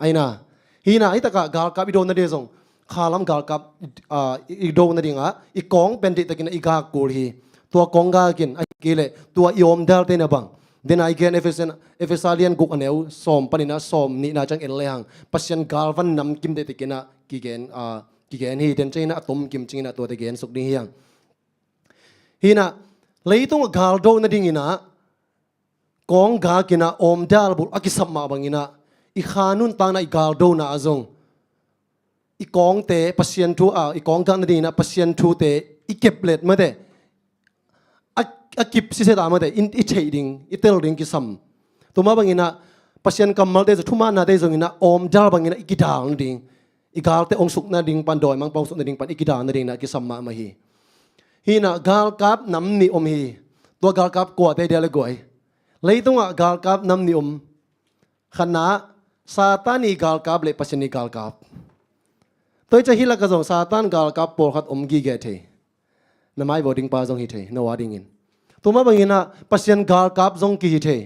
Ahi inah, hi inah, hih takah galkap i do nading zong, khalam galkap, ah, i, i do nadingah i kawng pen deihtakin i gak kul hi. Tua kawng gak in, ahih kei leh tua i awmdalte na bang, dena i gen Efesa, Efesa lian guk a neu sawm pan inah sawm nihna ciang en le hang, Pasian galvan namkim deihtakin ah kigen, ah, kigen hi. Den ciang inah a tomkim ciang inah tuate gensuk ding hi hang. Hi inah, leitung a galdo nading inah kawng gak inah awmdal bulh a kisap mah bang inah, i kha nuntakna, i galdona ah zong i kawngte Pasian thu a, i kawng gah nadingin ah Pasian thute i kep let mate, a, a kip sisia ta mate, i, i theih ding, i tel ding kisam. Tua mah bangin ah Pasian kammalte zong, thumaannate zongin ah awmdal bangin ah i kidal nading, i galte hong suk nading pan, dawimangpa hong suk nading pan i kidal nadingin ah kisam mahmah hi. Hi in ah galkap nam nih om hi. Tua galkap kuate dia le guai? Leitungah galkap nam nih om. Khatna, Satan i galkap le Pasian i galkap. Tua hi ciang hih lakah zong Satan galkap pawlkhat om gige thei. Na maibawl dingpa zong hi thei, Noah dingin. Tua mah bangin ah Pasian galkap zong kihi thei.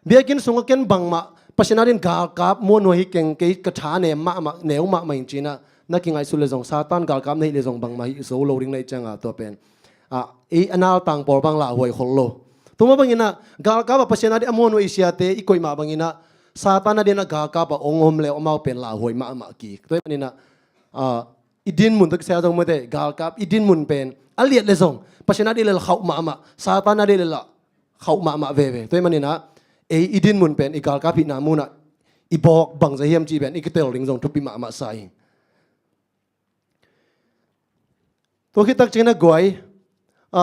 Biakinn sungah ken bangmah Pasian adingin galkap muanhuai hi keng, kei ka tha nem mahmah, neu mahmah ing ci-in ah na kingaihsut leh zong, Satan galkap na hih leh zong bangmah hih zo lo ding na hih ciangah tua pen a, ei a naltang pawl bang lauhuai khol lo. Tua mah bangin ah galkap ah Pasian adingin a muanhuai i siate i koih mah bangin ah Satan adingin ah galkap ah hong om le amau pen lauhuai mahmah kik. Tua hi manin ah, a, i dinmun tawh kisai a zong mate, galkap i dinmun pen a liat le zong Pasian adingin le khauh mahmah, Satan adingin le khauh mahmah veve. Tua hi manin ah ei i dinmun pen i galkap hihna munah i bawk bangzah hiam cih pen i kitel ding zong thupi mahmah sa hi. Tua khit tak ciangin ah guai, a,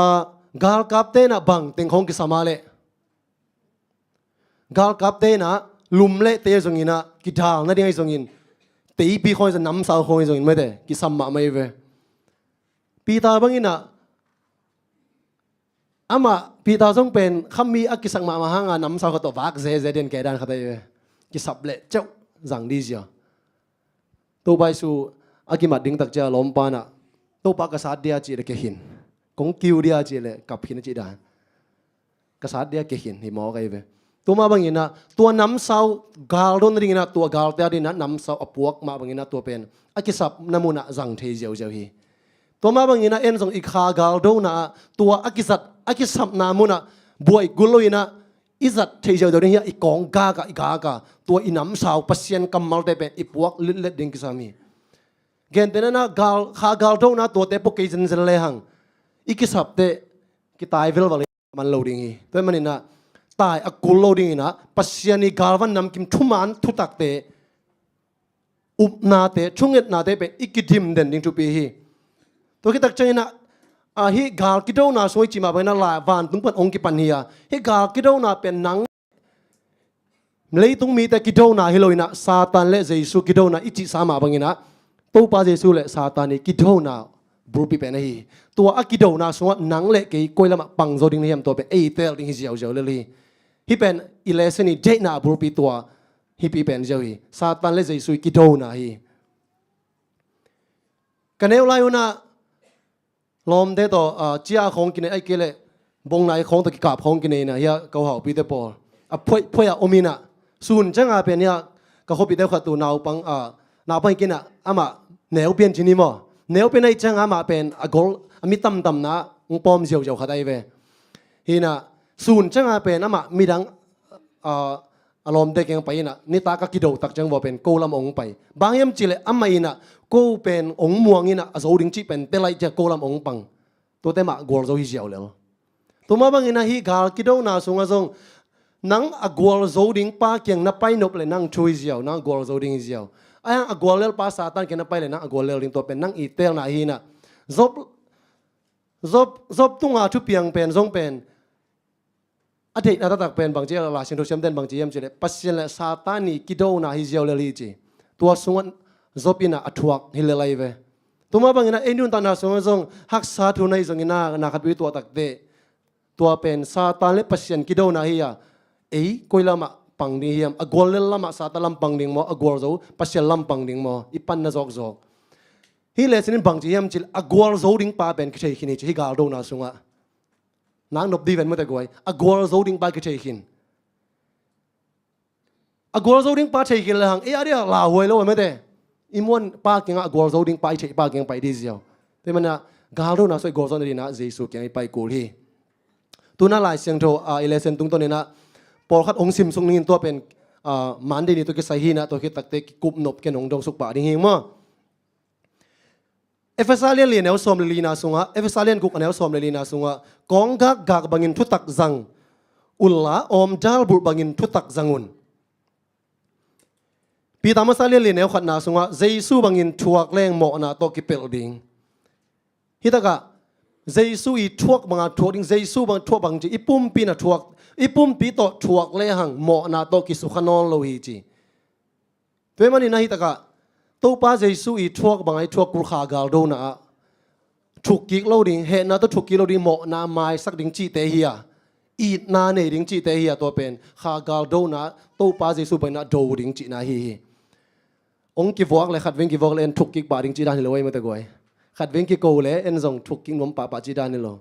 galkapte in ah bang teng khawng kisam a leh, galkapte in ah lum le tei zongin ah kidal nading ahi zongin, teipi khawng ahi zong, namsau khawng ahi zongin mate, kisam mahmah hi ve. Peter bangin ah, amah Peter zong pen khammi a kisak mahmah hanga namsau khat tawh vak zeze den, kei dan khat ahi ve. Kisap leh ceuh zang dih zia. Topa Jesu a kimat ding tak ciang lawmpa in ah, Topa, ka sat dia cih leh ke khin, kong kiu dia cih leh kap khin a cih dan. Ka sat dia ke khin hi mawk ahi ve. Tua mah bangin ah tua namsau galdo nadingin ah, tua galte adingin ah namsau a puak mah bangin ah tua pen a kisapna munah zang thei ziauziau hi. Tua mah bangin ah en zong i kha galdona ah tua a kizat, a kisapna munah buai kul loin ah i zat theih ziauziau ding hi a, i kawng gak ah, i gak ah tua i namsau Pasian kammalte pen i puak litlet ding kisam hi. Gentehna in ah gal, kha galdona tuate pua kei zenzen lehang i kisapte kitai velval man lo ding hi. Tua hi manin ah tai a kul lo dingin ah Pasian i galvan namkim thuman thutakte, upnate, thungetnate pen i kidim den ding thupi hi. Tua khit tak ciangin ah, a, hih gal kidona sung i cih mah bangin ah lai vantung pan hong kipan hi a, hih gal kidona pen nang leitung mite kidona hi loin ah Satan le Jesu kidona i cihsa mah bangin ah Topa Jesu le Satan i kidona bulpi pen ahi hi. Tua a kidona sungah nang le kei koi lamah pang zo ding na hiam, tua pen ei teel ding hi ziauziau lel hi. Hih pen i lesson i deihna a bulpi tua hih pi pen ziau hi. Satan le Jesu i kidona hi. Ka neu lai un ah lawmte tawh, ah, cia khawng kinei, ahih kei leh bongnai khawng tawh kikap khawng kinei in ah, hia ka u Haupite pawl a phuaih, phuaih a om in ah, sun ciang a pen hia ka khuapihte khat tu naupang, ah, naupang hi kei in ah, amah neu pian ci ni maw. Neu pian ahih ciang amah pen a gol, a mi tamtamna hong pawm ziauziau khat ahi ve. Hi in ah sun ciang a pen amah midang, ah, a lawmte kiang pai in ah, nitak a kido tak ciang vua pen ko lam hong pai. Bang hiam cih leh amah in ah ko pen hong muang in ah a zo ding cih pen tel ahih ciang ko lam hong pang. Tuate mah gualzo hi ziau lel. Tua mah bangin ah hih gal kidona sungah zong nang a gualzo ding pa kiang na pai nop leh nang thu hi ziau, nang a gualzo ding hi ziau. Ahi hang a guallel pa Satan kiang na pai leh nang a guallel ding, tua pen nang i teelna hi in ah. Job, Job, Job tunga thupiang pen zong pen a deihna taktak pen bangci, Lai Siangtho siamten bangci hiam cih leh Pasian le Satan i kidona hi ziau lel hi ci. Tua sungah Job in ah a thuak hi lel ahi ve. Tua mah bangin ah ei nuntakna sungah zong haksa thu na hih zongin ah, na khatpeuh i tuah takteh tua pen Satan le Pasian kidona hi a, ei koi lamah pang ding hiam? A guallel lamah Satan lam pang ding maw, a gualzo Pasian lam pang ding maw? I panna zawkzawk. Hih lesson in bangci hiam cih leh a gualzo ding pa pen kithei khin hi ci, hih galdona sungah. Nak nop dih ven mate guai. A gualzo ding pa kithei khin. A gualzo ding pa thei khin lehang ei a dia lauhuai lo mate. I muan pa kiangah a gualzo ding pa, i theih pa kiang pai dih ziau. Tua hi manin ah galdona sung i gualzawhna dingin ah Jesu kiang i pai kul hi. Tu-in ah Lai Siangtho, ah, i lesson tungtawn in ah pawlkhat hong simsuk ning in, tua pen, ah, Monday ni tawh kisai hi in ah, tua khit takteh kikup nop ken hong dong suk pah ding hi maw. Efesa lian li a neu sawm le lina sungah, Efesa lian guk a neu sawm le lina sungah, kawng gakgak bangin thutak zang unla, awmdal bulh bangin thutak zang un. Peter masa lian li neu khatna sungah Jesu bangin thuak leng mawhna tawh kipelh ding. Hitakah Jesu i thuak banga thuak ding, Jesu bang thuak bang ci, i pumpi na thuak, i pumpi tawh thuak lehang mawhna tawh kisukha nawn lo hi ci. Tua hi manin ahi takah Topa Jesu i thuak banga i thuak kul kha galdona ah thukkik lo ding, hehna tawh thukkik lo ding, mawhna maisak ding cihte hi a, itna nei ding cihte hi a, tua pen kha galdona ah Topa Jesu bangin a do ding cihna hi hi. Ong kivuak le khatvei kivuak le en thukkik pah ding cih dan hi lo ei mate guai. Khatvei kiko le en zong thukkik nuam pahpah cih dan hi lo.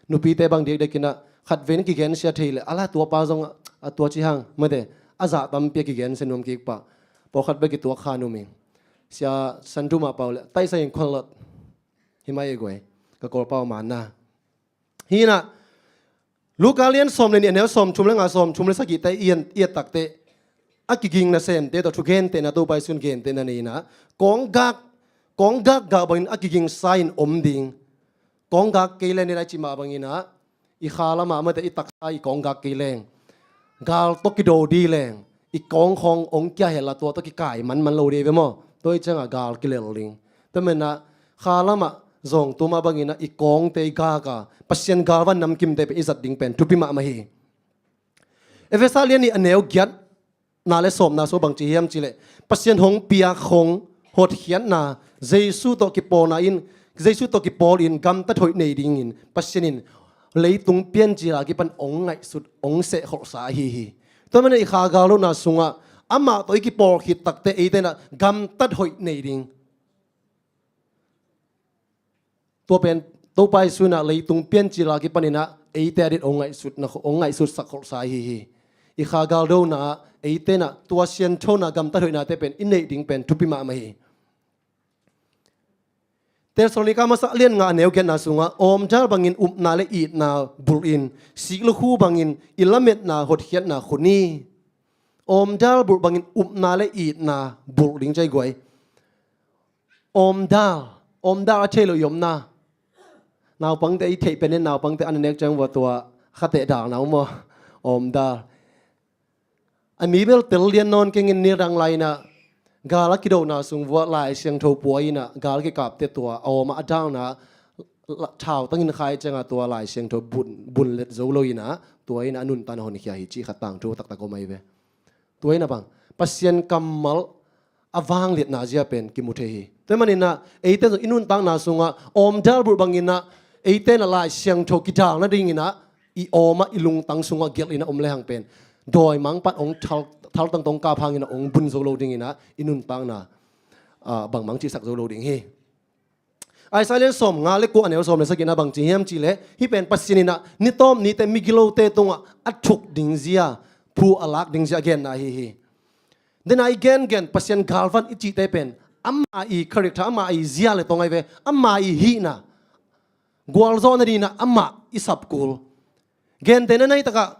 Nupite bang dikdekinah khatvei kigensia thei le ala tuapa zong a tua cihang mate a zah tampi a kigensia nuam kik pah. Pawlkhat bek kituak kha nuam ing. Sia Santu mah pau le taisa in khuanlot hi mai ei guai. Ka Kawlpau manna. Hinah Luka lian sawm le nih a neu sawm thum le nga sawm thum le sagihte i et takte a kiging nasemte tawh thugentehna Topa Jesu in gentehna nei inah kawnggak, kawnggak gah bangin a kigingsa in om ding. Kawnggak kei le ni lai cimah banginah i kha lamah mate i taksa i kawnggak kei leng gal tawh kido di leng i kawng khawng ong kia hela tua tawh kikai manman lo di ve maw? Tua i ciangah gal kilel ding. Tua menah kha lamah zong tuma banginah i kawngte i gaka Pasian galvan namkimte pen i zat ding pen thupi mahmah hi. Efesa lian nih a neu giat na le sawmna sung bang ci hiam cileh Pasian hong piak hong hotkhiatna Jesu tawh kipawlna in, Jesu tawh kipawl in gamtat hoih nei dingin Pasian in leitung piancila kipan ong ngaihsut ong sehkholhsa ahi hi. Tua mana i kha galdona sungah amah tawh i kipawl khit takte eitenah gamtat hoih nei ding. Tua pen Topa Jesu inah leitung piancila kipaninah eite adin ong ngaihsutna ong ngaihsutsak kholhsa ahi hi. I kha galdona ah eitenah tua sianthona gamtat hoihna te pen i neih ding pen thupi mahmah hi. Thessalonika masa lian nga a neu giatna sungah awmdal bangin upna le itna bulhin siklukhu bangin i lametna hotkhiatna khuni. Awmdal bulh bangin upna le itna bulh ding cai guai. Awmdal, awmdal a thei lo i omna. Naupangte i theih penin naupangte an a nek ciang vua tua khateh dalna um aw. Awmdal a mi bel tel lian nawn kengin ni dang lainah gal a kidona sung vua Lai Siangtho pua inah gal kikapte tua a awma a dalna thautangin khai cianga tua Lai Siangtho bun, bun let zo lo inah tua inah a nuntan a honkhia hi cih khat tangthu taktak om ahi ve. Tua inah bang Pasian kammal a vangliatna zia pen kimu thei hi. Tua maninah eite zong i nuntakna sungah awmdal bulh banginah eite na Lai Siangtho kidal nadinginah i awmah i lungtang sungah gelh inah om lehang pen dawimang pan ong thal, thaltang tong kap hanginah ong bun zo lo dinginah i nuntakna ah, bangmang cihsak zo lo ding hi. Isaiah lian sawm nga le kua a neu sawm le sagihna bang ci hiam cihleh hih pen Pasian inah ni tawm nite migilote tungah a thuk ding zia, phu a lak ding zia a genna ahi hi. Dena i gengen Pasian galvan i cihte pen ama i character, ama i zia le tong ahi ve, ama i hihna gualzawhna dinah amah i sapkul. Gentehna nai takah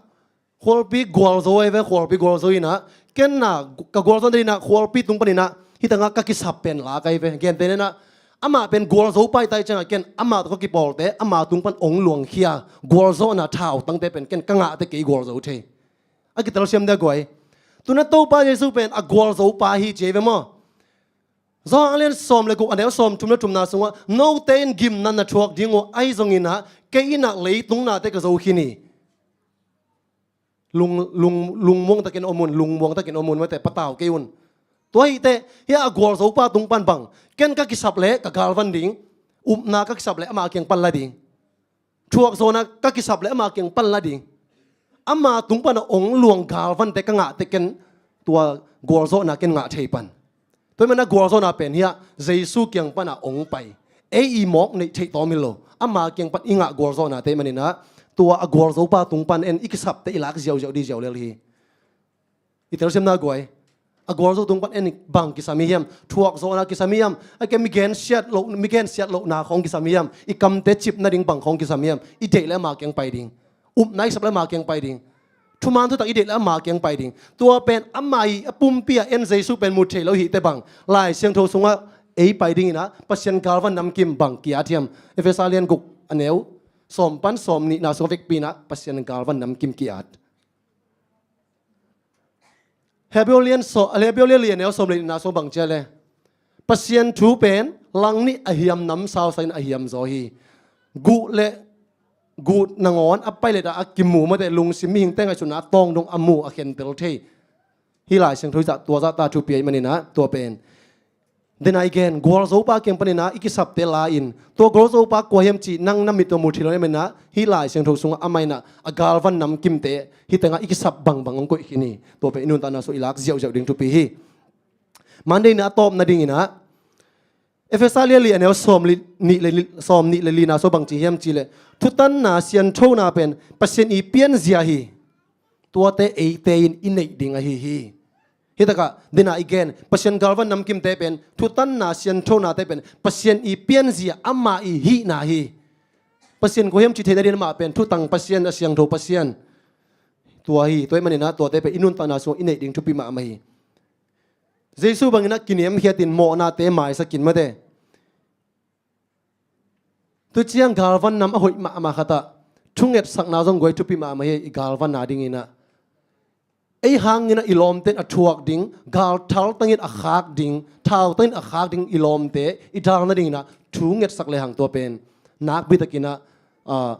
khualpi gualzo ahi ve, khualpi gualzo inah ken na ka gualzo nadinah khualpi tung paninah hitangah ka kisap pen lak ahi ve. Gentehna inah amah pen gualzo pai tai ciangah ken amah tawh ka kipawlte ama tung pan ong luangkhia gualzawhna thautangte pen ken ka ngahte kei gualzo thei. A kitelsiam dia guai. Tuna Topa Jesu pen a gualzo pa hi ci ahi ve maw? Johan a lian sawm le guk a neu sawm thum le thumna sungah note in gimna na thuak ding uh ahi zonginah kei inah leitung nate ka zo khin hi. Lung, lung, lungmuang takin om un, lungmuang takin om un mate patau kei un. Tua hite hia a gualzo pa tung pan bang ken ka kisap le ka galvan ding, upna ka kisap le ama kiang pan la ding. Thuakzawhna ka kisap le ama kiang pan la ding. Ama tung pana ong luang galvante ka ngahte ken tua gualzawhna ken ngah thei pan. Tua mana gualzawhna pen hiah Jesu kiang pana ong pai. Ei i mawk neih theih tawm hi lo. Ama kiang pan i ngah gualzawhnate maninah tua a gualzo pa tung pan en i kisapte i lak ziauziau di ziau lel hi. I telsiamna guai. A gualzo tung pan en bang kisam hi hiam? Thuakzawhna kisam hi hiam? A ke mi gensiat lo, mi gensiat lohna khawng kisam hi hiam? I kamte cip nading bang khawng kisam hi hiam? I deih le ama kiang pai ding. Upna i sap le ama kiang pai ding. Thuman thutak i deih le ama kiang pai ding. Tua pen ama i a pumpi a en Jesu pen mu thei lo hite bang Lai Siangtho sungah ei pai dinginah Pasian galvan namkim bang ki-at hiam? Efesa lian guk a neu sawm pan sawm nihna sungah vekpi inah Pasian galvan namkim ki-at. Hebrew lian sawm, Hebrew lian li a neu sawm le nihna sung bang ci a le, Pasian thu pen langnih a hiam namsau sakin a hiam zaw hi. Guh le guh nangawn a pilot ah a kimu mate, lungsim mihingte ngaihsutna a tawng dong a mu a khentel thei. Hih Lai Siangtho zah tua zahta thupi ahih manin ah tua pen. Dena i gen gualzopa kiang panin ah i kisapte la-in, tua gualzopa kua hiam cih nang na mit tawh mu thei lo ahih manin ah hih Lai Siangtho sungah amah in ah a galvan namkimte hih tengah i kisap bangbang hong koih khin hi. Tua pen i nuntakna sung i lak ziauziau ding thupi hi. Monday na a tawpna dingin ah Efesa lian li a neu sawm li, nih le li, sawm nih le lina sung bang ci hiam cih leh, thutanna sianthona pen Pasian i pianzia hi. Tuate eite in i neih ding ahi hi. Hih takah dena i gen Pasian galvan namkimte pen, thutanna sianthonate pen Pasian i pianzia, amah i hihna hi. Pasian kua hiam cih theihna dingin amah pen thutang Pasian, a siangtho Pasian. Tua hi, tua ahih manin ah tuate pen i nuntakna sungah i neih ding thupi mahmah hi. Jesu bangin ah kiniamkhiatin mawhnate maisakin mate. Tuciang galvan nam a hoih mahmah khatah thungetsakna zong guai thupi mahmah hi. I galvanna dingin ah ei hangin ah i lawmte in a thuak ding, gal thaltangin a khak ding, thautangin a khak ding i lawmte i dalna dingin ah thungetsak lehang tua pen nakpi takin ah, ah,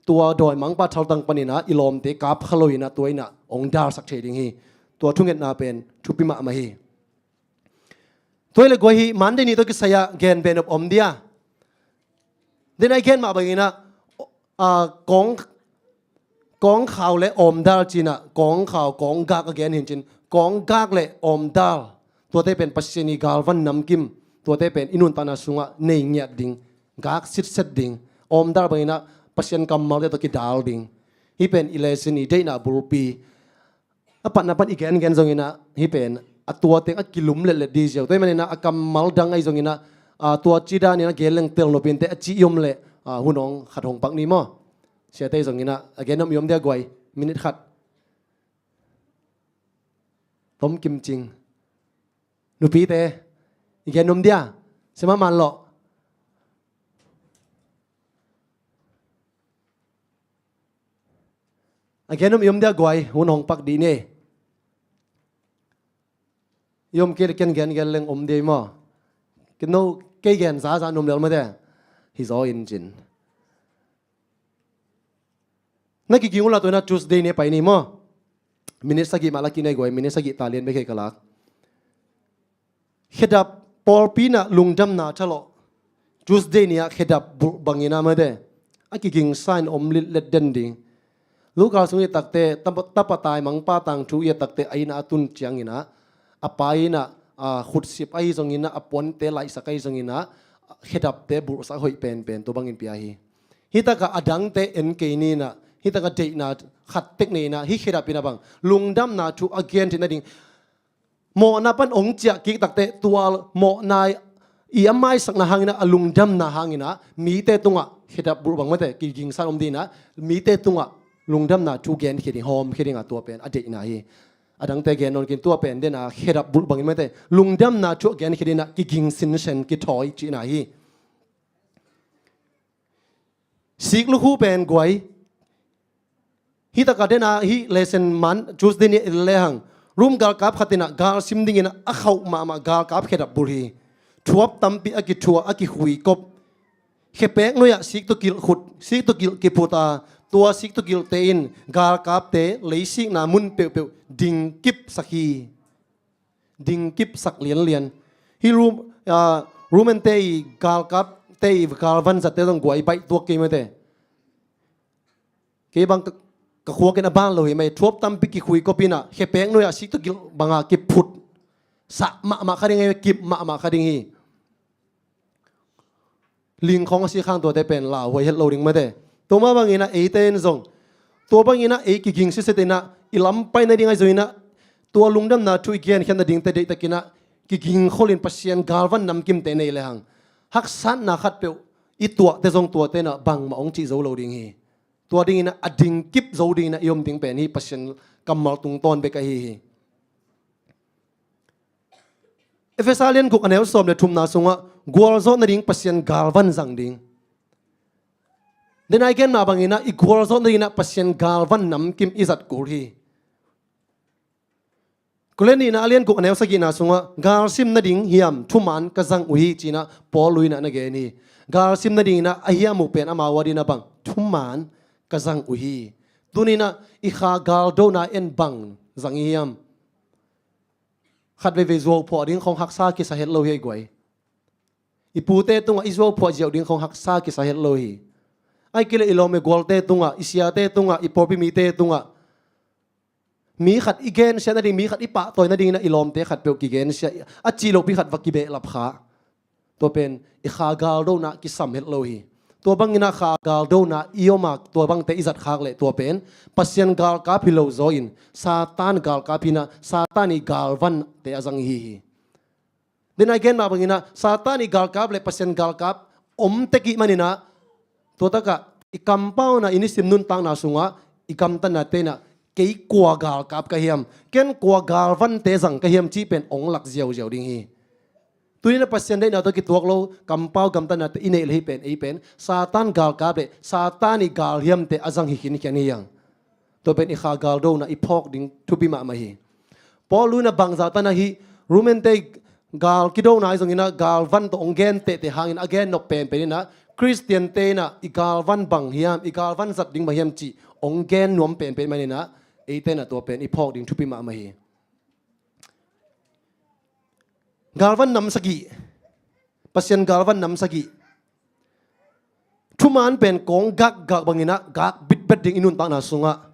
tua dawimangpa thaltang panin ah i lawmte kap kha loin ah tua in ah hong dalsak thei ding hi. Tua thungetna pen thupi mahmah hi. Tua hi leh guai hi, Monday ni tawh kisai-ah gen beh nop om dia. Dena i gen mah bangin ah, ah, kawng, kawngkhau le awmdal ci-in ah, kawngkhau, kawnggak a gen hi in cin, kawnggak le awmdal. Tuate pen Pasian i galvan namkim, tuate pen i nuntakna sungah nei ngiat ding, gak sitset ding, awmdal bangin ah Pasian kammalte tawh kidal ding. Hih pen i lesson i deihna bulpi. A patna pan i gengen zongin ah hih pen a tua teng a kilum letlet di ziau. Tua ahih manin ah a kammal dang ahi zongin ah, ah, tua ci danin a gen leng tel nopin teh a ci i om leh, ah, hun hong khat hong pak ni maw? Siate zongin ah a gen nuam i om dia guai, minute khat. Tom Kim Cing. Nupite, i gen nuam dia, sia mah man lawh. A gen om i om dia guai, hun hong pak dih ni. I om kei le ken gen gen leng om dia i maw? Ken no kei gen zaza nuam lel mah dia. Hi zaw in cin. Na kiging uh la tua na Tuesday ni pai ni maw? Minute sagih mah la kinei guai, minute sagih ta lian bek hei ka lak. Khedap pawlpi in ah lungdamna thalawh. Tuesday ni ah khedap bulh bangin ah mate a kigingsa in om litlet den ding. Luka sung i et takte, tapa, tapa taimangpa tangthu i et takte a inn ah a tun ciangin ah, a pa inn ah, a, khutsip ahi zongin ah, a puante laihsak ahi zongin ah, khedapte bulhsak hoih penpen tua bangin pia hi. Hih takah a dangte en kei ni in ah, hih takah deihna khat tek nei in ah, hih khedap in ah bang lungdamna thu a gen theih nading. Mawhna pan hong ciah kik takte tua mawhna i a maisakna hangin ah, a lungdamna hangin ah mite tungah khedap bulh bang mate kigingsa in om ding in ah, mite tungah lungdamna thu genkhia ding, hawmkhia ding a tua pen a deihna hi. A dangte gen nawn kei in, tua pen den a khedap bulh bangin mate lungdamna thu a genkhia ding in ah kiging sinsen kithawi cihna hi. Sik lukhu pen guai. Hih takah den a hih lesson man Tuesday ni en lehang, Rom galkap khat in ah gal sim dingin ah a khauh mahmah galkap khedap bulh hi. Thuap tampi a kithuah, a kikhuikop. Khepek nuai-ah siktukilh khut, siktukilh kiphut a, tua siktukilhte in galkapte leisikna mun peuhpeuh dingkipsak hi. Dingkipsak lianlian. Hih Rom, a, Roman-te i galkapte i galvan zatte zong guai baih tuak kei mate. Kei bang ka, ka khuak in a ban lo hi mai, thuap tampi kikhuikop in ah khepek nuai-ah siktukilh banga kiphut. Sah mahmah kha ding hi, kip mahmah kha ding hi. Lingkhawng a sik hang tuate pen lauhuai het lo ding mate. Tua mah bangin ah eite in zong tua bangin ah ei kiging sitset in ah i lam pai nading ahi zongin ah tua lungdamna thu i genkhiat nadingte deihtakin ah kiging kholin Pasian galvan namkimte nei lehang, haksatna khatpeuh i tuahte zong tuate in ah bangmah hong cih zo lo ding hi. Tua dingin ah a dingkip zo dingin ah i om ding pen hih Pasian kammal tungtawn bek ahi hi. Efesa lian guk a neu sawm le thumna sungah gualzawh nading Pasian galvan zang ding. Den a i gen mah bangin ah i gualzawh nadingin ah Pasian galvan namkim i zat kul hi. Korin nihna a lian guk a neu sagihna sungah galsim nading hiam thuman ka zang uh hi, ci-in ah Paul in ah na gen hi. Galsim nading in ah a hiam uh pen amau adingin ah bang thuman ka zang uh hi. Tuni-in ah i kha galdona en bang zang i hiam? Khat veivei zuau phuah ding khong haksa kisa het lo hi ei guai. I pute tungah i zuau phuah ziau ding khong haksa kisa het lo hi. Ahih kei leh i lawm i gualte tungah, i siate tungah, i pawlpi mite tungah mi khat i gensiat nading, mi khat i pahtawi nadingin ah i lawmte khatpeuh kigensia, a cih lohpi khat va kibehlap kha. Tua pen i kha galdona kisam het lo hi. Tua bangin ah kha galdona i om a, tua bangte i zat khak leh tua pen Pasian galkap hi lo zaw in Satan galkap hi-in ah Satan i galvante a zang i hi hi. Dena i gen mah bangin ah Satan i galkap le Pasian galkap om tek i hih manin ah, tua takah i kampauna, i nisim nuntakna sungah i gamtatnate in ah kei kua galkap ka hiam, ken kua galvante zang ka hiam cih pen hong lak ziauziau ding hi. Tuni-in ah Pasian deihna tawh kituak lo kampau gamtatnate i neih le hih pen, ei pen Satan galkap le Satan i galhiamte a zang hi khinkhian hi hang. Tua pen i kha galdona i phawk ding thupi mahmah hi. Paul in ah bangzah tan ah hih Romante gal kidona ahi zongin ah galvan tawh hong gen tehteh hangin a gen nop penpen in ah Khristiante in ah i galvan bang hiam, i galvan zat ding bang hiam cih hong gen nuam penpen manin ah eite in ah tua pen i phawk ding thupi mahmah hi. Galvan nam sagih, Pasian galvan nam sagih. Thuman pen kawng gakgak bangin ah gak bitbet ding i nuntakna sungah.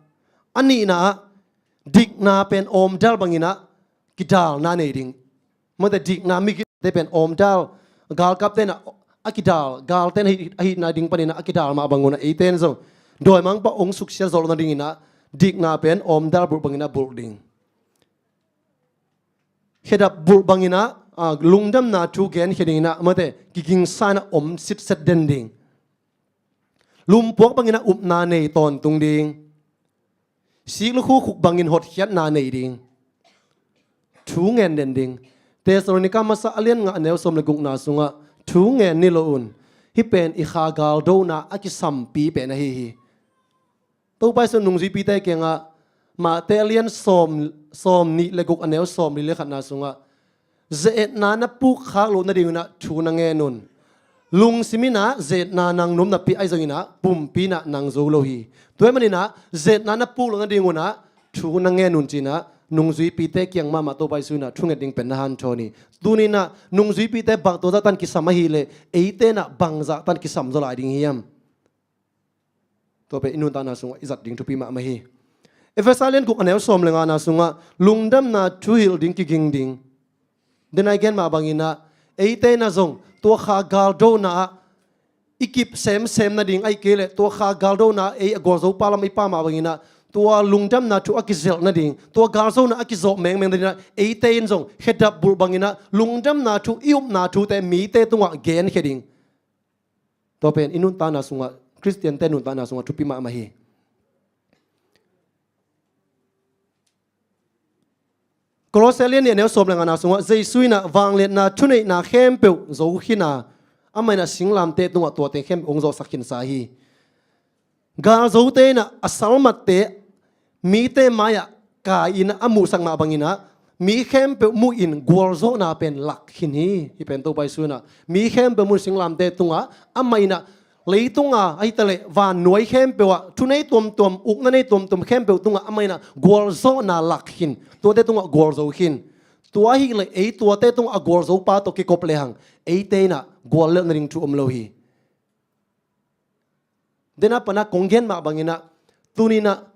A nihna ah dikna pen awmdal bangin ah kidalna nei ding. Mawte dikna migite pen awmdal, galkapte in ah a kidal, galte in ah a hih, a hihna ding panin ah a kidal mah bangun ah eite in zong dawimangpa hong suksiat zawh loh nadingin ah dikna pen awmdal bulh bangin ah bulh ding. Khedap bulh bangin ah, ah, lungdamna thu genkhia dingin ah, mawte kigingsa in ah om sitset den ding. Lumpuak bangin ah upna nei tawntung ding. Sik lukhu khuk bangin hotkhiatna nei ding. Thu ngen den ding. Thessalonika masa a lian nga a neu sawm le gukna sungah thu ngen ni lo un. Hih pen i kha galdona a kisampi pen ahi hi. Topa Jesu in nungzuipite kiangah Mate a lian sawm, sawm nih le guk a neu sawm li le khatna sungah, ze-etna na puk khak loh nadingun ah thu na ngen un. Lungsim in ah ze-etna nang nuam napi ahi zongin ah pumpi in ah nang zo lo hi. Tua ahih manin ah ze-etna na puk loh nadingun ah thu na ngen un ci-in ah nungzuipite kiang mahmah Topa Jesu in ah thunget ding pen na hanthawn hi. Tuni-in ah nungzuipite bang tua zah tan kisam ahih leh eite in ah bang zah tan kisam zaw lai ding hiam? Tua pen i nuntakna sungah i zat ding thupi mahmah hi. Efesa lian guk a neu sawm le ngana sungah lungdamna thuhilh ding kiging ding. Dena i gen mah bangin ah eite in ah zong tua kha galdona ah i kip semsem nading ahih kei leh tua kha galdona ah ei a gualzopa lam i pha mah bangin ah tua lungdamna thu a kizelh nading, tua galzawhna a kizawh mengmeng nading ah eite in zong khedap bulh bangin ah lungdamna thu, i upna thute mite tungah genkhia ding. Tua pen i nuntakna sungah, Khristiante nuntakna sungah thupi mahmah hi. Kolose lian nih a neu sawm le ngana sungah Jesu in ah vangliatna thuneihna khempeuh zo khin a, amah in ah singlamteh tungah tuate khempeuh hong zawhsak khinsa hi. Galzote in ah a salmatte mite mai-ah kai-in ah a muhsak mah bangin ah mi khempeuh muhin gualzawhna pen lak khin hi. Hih pen Topa Jesu in ah mi khempeuh muhin singlamteh tungah amah in ah leitunga ahih ta leh vannuai khempeuh ah thunei tuamtuam, ukna nei tuamtuam khempeuh tungah amah in ah gualzawhna lak khin, tuate tungah gualzo khin. Tua ahih leh ei tuate tungah a gualzopa tawh kikop lehang eite in ah guallelh nading thu om lo hi. Dena pana kong gen mah bangin ah tuni-in ah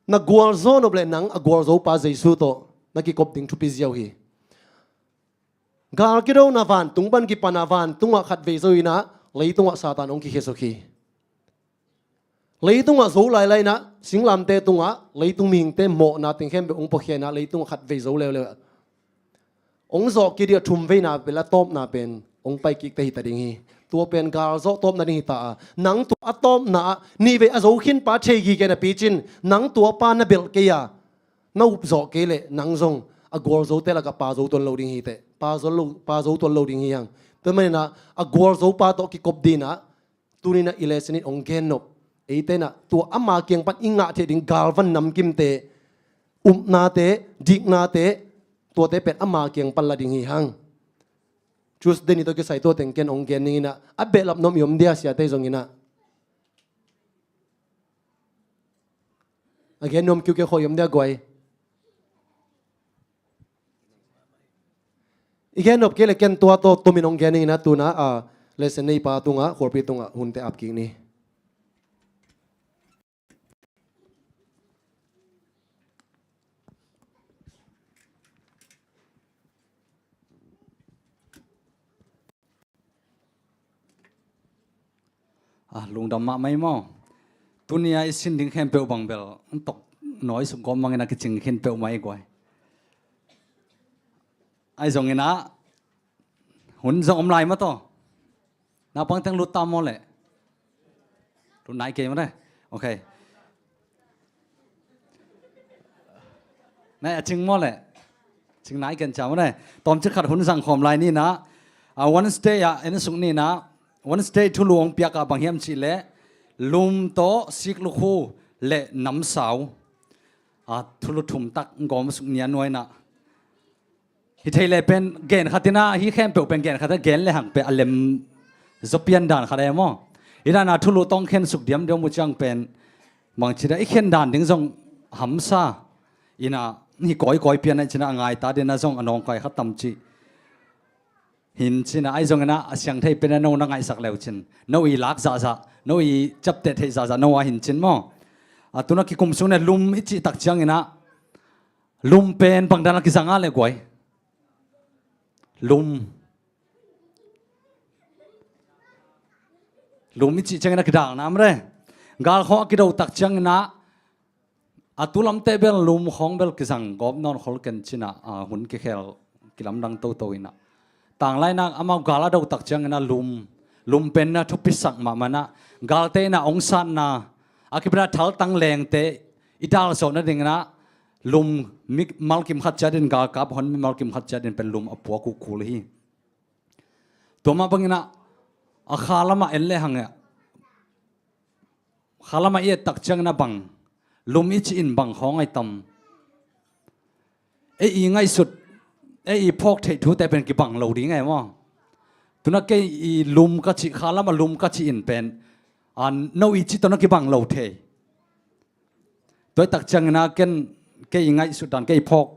na gualzo nop leh nang a gualzopa Jesu tawh na kikop ding thupi ziau hi. Gal kidona vantung pan kipan a vantungah khatvei zo in ah leitungah Satan hong kikhiasuk hi. Leitungah zo lailai in ah singlamteh tungah leitung mihingte mawhna teng khempeuh hong puakhia in ah leitungah khatvei zo leuleu ah hong zawh kik ding a thumveina pen a tawpna pen hong pai kik ta hi ta ding hi. Tua pen galzawh tawpna ding hi ta a, nang tua a tawpna ah nihvei a zo khin pa thei gige napi cin nang tua pa na belh kei a, na up zawh kei leh nang zong a gualzote lakah pa zo tuan lo ding hi teh. Pa zo lo, pa zo tuan lo ding hi hang. Tua manin ah a gualzopa tawh kikop dingin ah tuni-in ah i lesson in hong gennop, eite in ah tua ama kiang pan i ngah theih ding galvan namkimte, upnate, diknate, tuate pen ama kiang pan la ding hi hang. Tuesday ni tawh kisai tua teng ken hong gen ning in ah, a behlap nuam i om dia siate zong in ah. A gen nuam kiukiu khawh i om dia guai. I gen nop kei le ken tua tawh tumin hong gen ning in ah, tu-in ah, a, lesson neipa tungah, khualpi tungah hunte ap kik ni. A, lungdam mahmah ei maw. Tuni-a i sin ding khempeuh bang bel, tok nawi suk gawm bangin a kicing khin peuhmah ei guai. Ahi zongin ah, hun zong om lai maw taw. Naupang teng lut ta maw leh? Lut nai kei maw leh? Ok. Nai a cing maw leh? Cing nai ken ca maw leh? Tawmcik khat hun zang khawm lai ni in ah, a, Wednesday ah en suk ni in ah, Wednesday thulu hong piak ah bang hiam cih leh, lum tawh siklukhu le namsau. A, thulu thum tak gawm suk ni a nuai in ah. Hi thei le pen gen khat in ah, hi khempeuh pen gen khat in ah, gen le hang pen a lem zaw pian dan khat e maw. Hi dan a thulu tawh khen suk diamdiam uh ciang pen, bangci dan i khen dan ding zong hamsa. In ah, hi kawikawi pian ah, ci-in ah a ngai ta ding ah zong a nawngkai khat tam ci. Hin ci-in ah, ahi zongin ah a siang thei pen ah no na ngaihsak le uh cin. No i lak zahzah, no i ciapteh theih zahzah, no a hin cin maw. A, tu-in ah kikum sung in ah lum i cih tak ciangin ah, lum pen bang dan a kizang a leh guai. Lum. Lum i cih ciangin a kidalna maw leh. Gal khawng a kido tak ciangin ah, a tu lamte bel lum khawng bel kizang gawp nawn khol ken ci-in ah, a, hun kikhel kilamdang toto in ah. Tanglai in ah amau gal a do tak ciangin ah lum, lum pen ah thupisak mahmah in ah, galte in ah hong satna, a kipan ah thaltang lengte i dal zawh nadingin ah, lum, mimal kim khat ciat in, galkap hon mimal kim khat ciat in pen lum a puak uh kul hi. Tua mah bangin ah, a kha lamah en le hang e. Kha lamah i et tak ciangin ah bang, lum i cih in bang khawng ahi tam. Ei i ngaihsut, ei i phawk theih thute pen kibang lo ding e maw. Tu-in ah kei i lum ka cih, kha lamah lum ka cih in pen, a, no i cih tawh na kibang lo thei. Tua i tak ciangin ah ken, kei i ngaihsut dan, kei i phawk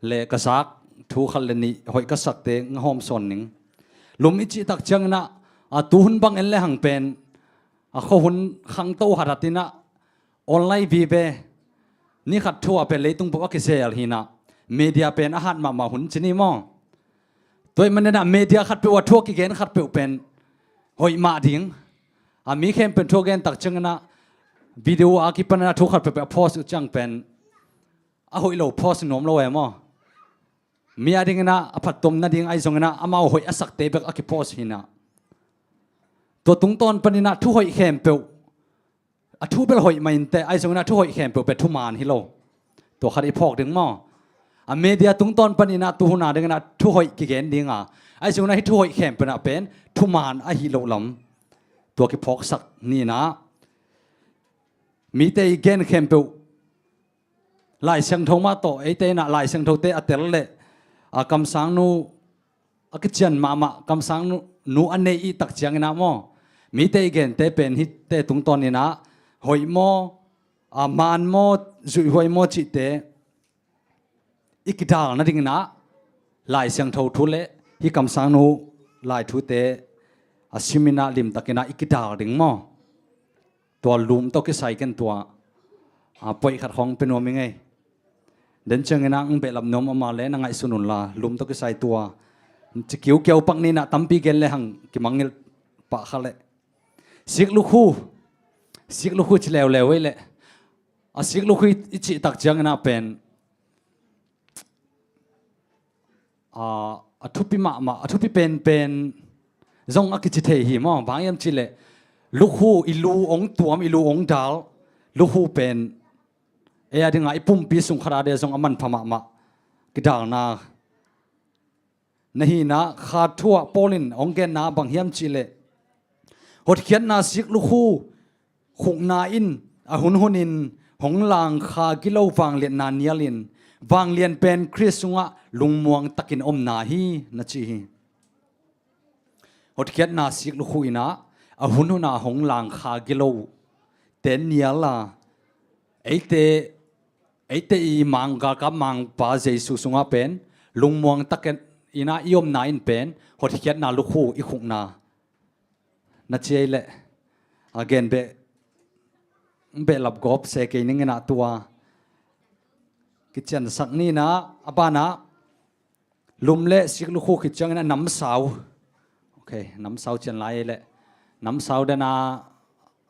le ka zak thu khat le nih hoih ka sakte nga hawm sawn ning. Lum i cih tak ciangin ah, a, tu hun bang en le hang pen, a, khuahun khangto hathat in ah, online vive, ni khat thu-a pen leitung bup a kizel hi in ah, media pen a hat mahmah hun ci ni maw. Tua ahih manin ah media khatpeuh ah thu a kigen khatpeuh pen hoih mah ding. A, mi khempeuh in thu a gen tak ciangin ah, video a kipan ah thu khatpeuh pen a post uh ciang pen, a hoih lo post nuam lo e maw. Mi a dingin ah a phattuam nading ahi zongin ah amau hoih a sakte bek a kipost hi in ah. Tua tungtawn panin ah thu hoih khempeuh, a thu bel hoih mah inteh, ahi zongin ah thu hoih khempeuh pen thuman hi lo. Tua khat i phawk ding maw. A media tungtawn panin ah tu hun a dingin ah thu hoih kigen ding a, ahi zongin ah hih thu hoih khempeuh in ah pen thuman ahi loh lam tua kiphawksak ni in ah, mite i gen khempeuh, Lai Siangtho mah tawh, eite in ah Lai Siangthote a tel leh, a, kamsangnu a kician mahmah, kamsangnu, nu a nei i tak ciangin ah maw, mite i gente pen hihte tungtawn in ah hoih maw, a, man maw, zuihhuai maw cihte i kidal nadingin ah Lai Siangtho thu le hih kamsangnu lai thute a sim in ah limtakin ah i kidal ding maw. Tua lum tawh kisai ken tua, a, point khat khawng pia nuam ing ei. Den ciangin ah hong behlap nuam om a leh na ngaihsun un la, lum tawh kisai tua, ci kiukiau pak ni in ah, tampi gen le hang kimangngilh pah kha leh. Siklukhu, siklukhu ci leuleu ei leh. A, siklukhu i cih tak ciangin ah pen, a, a thupi mahmah, a thupi penpen zong a kici thei hi maw. Bang hiam cih leh, lukhu, i lu hong tuam, i lu hong dal lukhu pen, ei a dingin ah i pumpi sung khat a dingin zong a manpha mahmah kidalna na hi in ah, kha thu ah Paul in hong genna bang hiam cih leh, hotkhiatna siklukhu khukna in a hunhun in hong lang kha gilo vangliatna nial in, Vanglian pen Khrist sungah lungmuang takin omna hi, na ci hi. Hotkhiatna sik lukhu inah a hunhunah hong langkha gilo ten nial a, eite, eite i mang galkap mangpa Jesu sungah pen lungmuang takin inah i omna in pen hotkhiatna lukhu i khukna. Na ci ei leh a gen beh, behlap gawp se kei ning inah tua kiciansak ni inah a banah lum le sik lukhu khit ciangin a namsau. Ok, namsau cian lai ei leh namsau dena,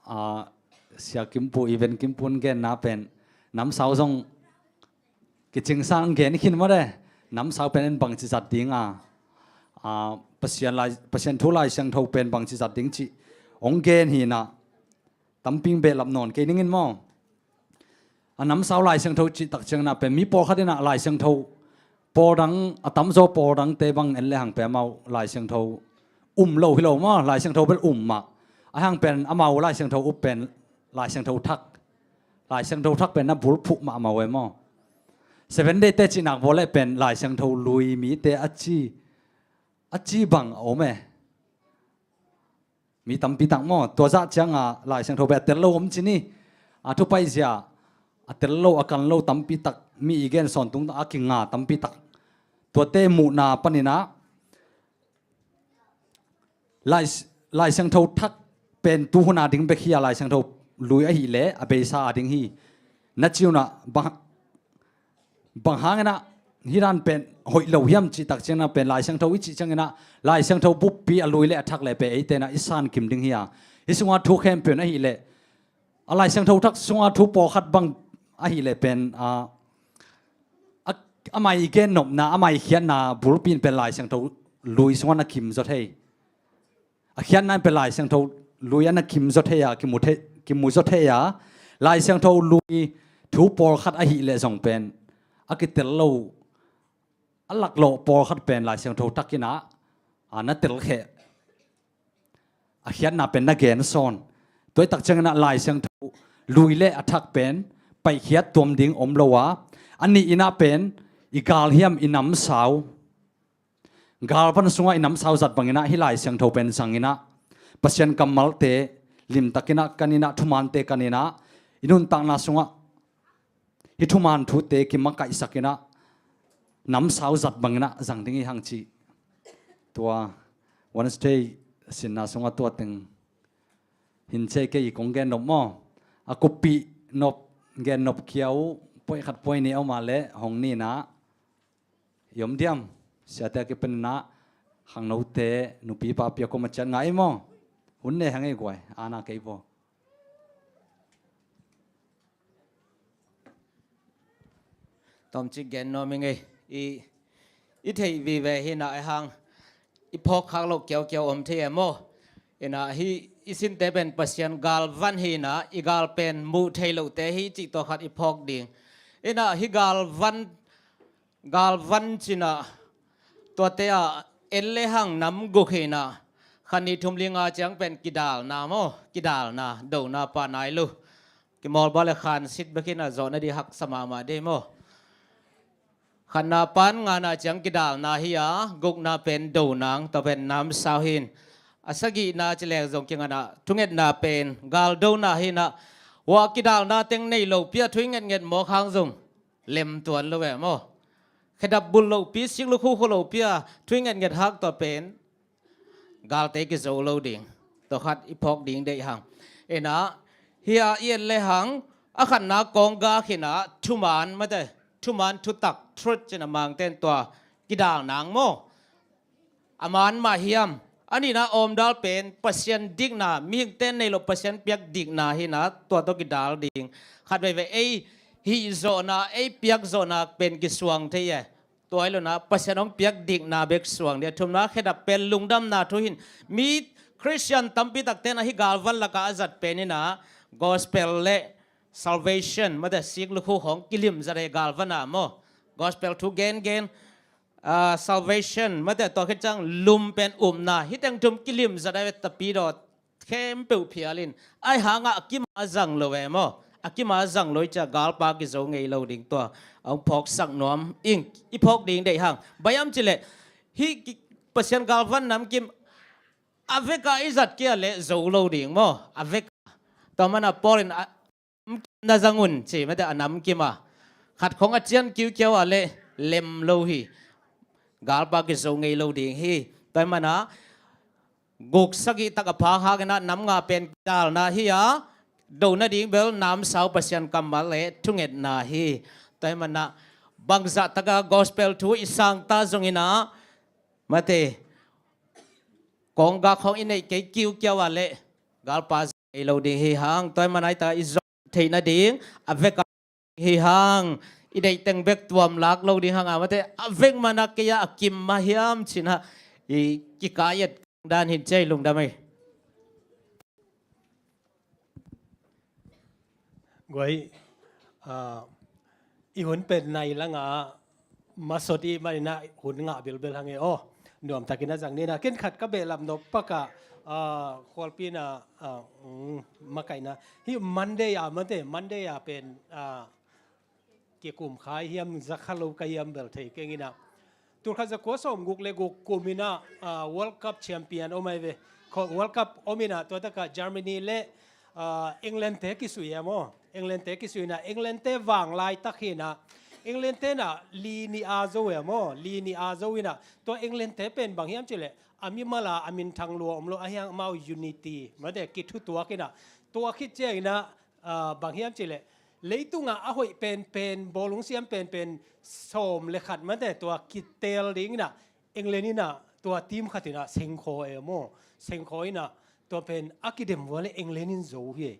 ah, Sia Kimpu, Even Kimpun genna pen namsau zong kicingsan gen khin maw de. Namsau pen en bangci zat ding a, ah, Pasian lai, Pasian thu Lai Siangtho pen bangci zat ding cih hong gen hi inah tampi behlap nawn kei ning in maw. A namsau Lai Siangtho cih tak ciangin ah pen mi pawlkhat inah Lai Siangtho pawl dang, a tamzaw pawl dangte bang en lehang pen amau Lai Siangtho um lo hi lo maw, Lai Siangtho bel um mah. Ahang pen amau Lai Siangtho up pen Lai Siangtho thak, Lai Siangtho thak pen na bulphuh mahmah uh e maw. Seven Day te cihnak bawl leh pen Lai Siangtho lui mite a ci, a ci bang a om e. Mi tampi tak maw, tua zah cianga Lai Siangtho pen a tel lo om ci ni. A thupaizia a tel lo, a kan lo tampi tak, mi i gen sawn tung a kinga tampi tak. Tuate muhna paninah Lai, Lai Siangtho thak pen tuhuna ding bek hi a, Lai Siangtho lui ahileh a beisa a ding hi. Na ci unah bang, bang hanginah hih dan pen hoih lo hiam cih tak cianginah pen Lai Siangtho i cih cianginah Lai Siangtho buppi a lui le a thak le pen eite inah i san kim ding hi a. Hih sunga thu khempeuh in ahileh a Lai Siangtho thak sunga thu pawlkhat bang ahileh pen, a, a, amah i gennopna, amah i khiatna bulpi in pen Lai Siangtho lui sungah na kim zaw thei. A khiatna in pen Lai Siangtho lui a na kim zaw thei a, kimu thei, kimu zaw thei a. Lai Siangtho lui thu pawlkhat ahileh zong pen a kitel lo, a laklawh pawlkhat pen Lai Siangtho thak inah a na telkheh. A khiatna pen na gen sawn. Tua i tak cianginah Lai Siangtho lui le a thak pen paihkhiat tuam ding om lo a, a nih inah pen i gal hiam, i namsau. Galvan sungah i namsau zat banginah hih Lai Siangtho pen zanginah Pasian kammalte limtakinah kaninah, thumante kaninah i nuntakna sungah hih thuman thute kimakaihsakinah namsau zat banginah zang ding hi hang cih. Tua Wednesday sinna sungah tua teng hin cia kei kong gennop maw. A kuppih nop, gennop kia uh puai khat puai nih a om a leh hong ninah i om diam? Siate a kipaninah khangnote nupi papi a kom a ciat ngah ei maw. Hun ne hang ei guai, ana kei baw. Tawmcik gen nuam ing ei. I, i theih vive hinah a hang i phawk khak loh kiaukiau om thei e maw. Inah hih i sinte pen Pasian galvan hinah i gal pen muh thei lohte hi cih tua khat i phawk ding. Inah hih galvan, galvan cinah tuate ah en lehang nam guk hinah khat nih thum li nga ciang pen kidalna maw, kidalna, dona pah nai lo. Kimawlbal le khansit bek hinah zawhna dih haksa mahmah dih maw. Khatna pan ngana ciang kidalna hi a, gukna pen donang, tua pen namsau hin. A sagihna ci leng zong kinganah thungetna pen galdona hinah, hua kidalna teng nei lopi a thu i ngetnget mawk hang zong lem tuan lo e maw. Khedap bul lohpi, sik lukhu khua lohpi a thu i ngetnget hak tua pen galte kizo lo ding. Tua khat i phawk ding deih hang. Inah hia i et lehang a khatna kawng gak hinah thuman mate, thuman thutak, truth cinah Mangten tua kidal nang maw. A man mah hiam? A nihna awmdal pen Pasian dikna, mihingte nei loh Pasian piak dikna hinah tua tawh kidal ding. Khat veivei ei hih zawhna, ei piak zawhna pen kisuang thei e. Tua hi lo inah Pasian hong piak dikna bek suang dih. A thumna khedap pen lungdamna thu hin. Mi Khristian tampi takte inah hih galvan lakah a zat pen inah gospel le salvation mate sik lukhu hong kilim zat e galvan ah maw. Gospel thu gengen, ah, salvation mate tua khit ciang lum pen upna, hih teng thum kilim zat e tapidaw khempeuh phial in. Ai hangah a kim a zang lo e maw. a kima zang lo i cia galpa kizo ngei lo ding tua a hong phawksak nuam ing. I phawk ding deih hang, bang hiam cileh hih ki-, Pasian galvan namkim a veka i zat kia leh zo lo ding maw? A vek. Tua mana Paul in a namkim na zang un ci mate, a namkim a khat khong a cian kiukiau a leh lem lo hi. Galpa kizo ngei lo ding hi. Tua mana guk sagih tak a phak hangin ah nam nga pen kidalna hi a, do nading bel namsau Pasian kammal le thungetna hi. Tua hi mana bangzah taka gospel thu i sangta zongin ah mate kongga khong i neih kei kiukiau a leh galpa zong ngei lo ding hi hang. Tua hi mana i ta i zong theih nading a vek a hi hang. I deih teng bek tuam lak lo ding hang a mate a vek mana kei a a kim mah hiam cin ah i kikai et dan hin cia i lungdam ei. Guai, ah, i hun pen nai langa masot i manina hun ngah bilbil hang e aw. Nuamtakin a zang nina ken khat ka behlap nop paka, ah, khualpina, ah, mm, makaina hi Monday a mate, Monday a pen, ah, kikum khai hiam zakha lo ka hiam bel thei keng ina. Tulkhat zakua sawm guk le guk kum ina, ah, World Cup champion om ai ve. Kho-, World Cup om ina tua taka Germany le, ah, England te kisui em aw. England te kisui ina England te vang lai tak hi ina. England te na li ni a zo em aw. Li ni a zo ina. Tua England te pen bang hiam cileh a mi mala a min thang lua om lo a hiang amau unity mate kithutuak ina. Tua khit ciang ina ah, bang hiam cileh leitungah a hoih penpen bawlung siam penpen sawm le khat mate tua kitel ding ina England ina tua team khat ina sengkhaw e maw? Sengkhaw ina tua pen a kidem vua le England in zo hi.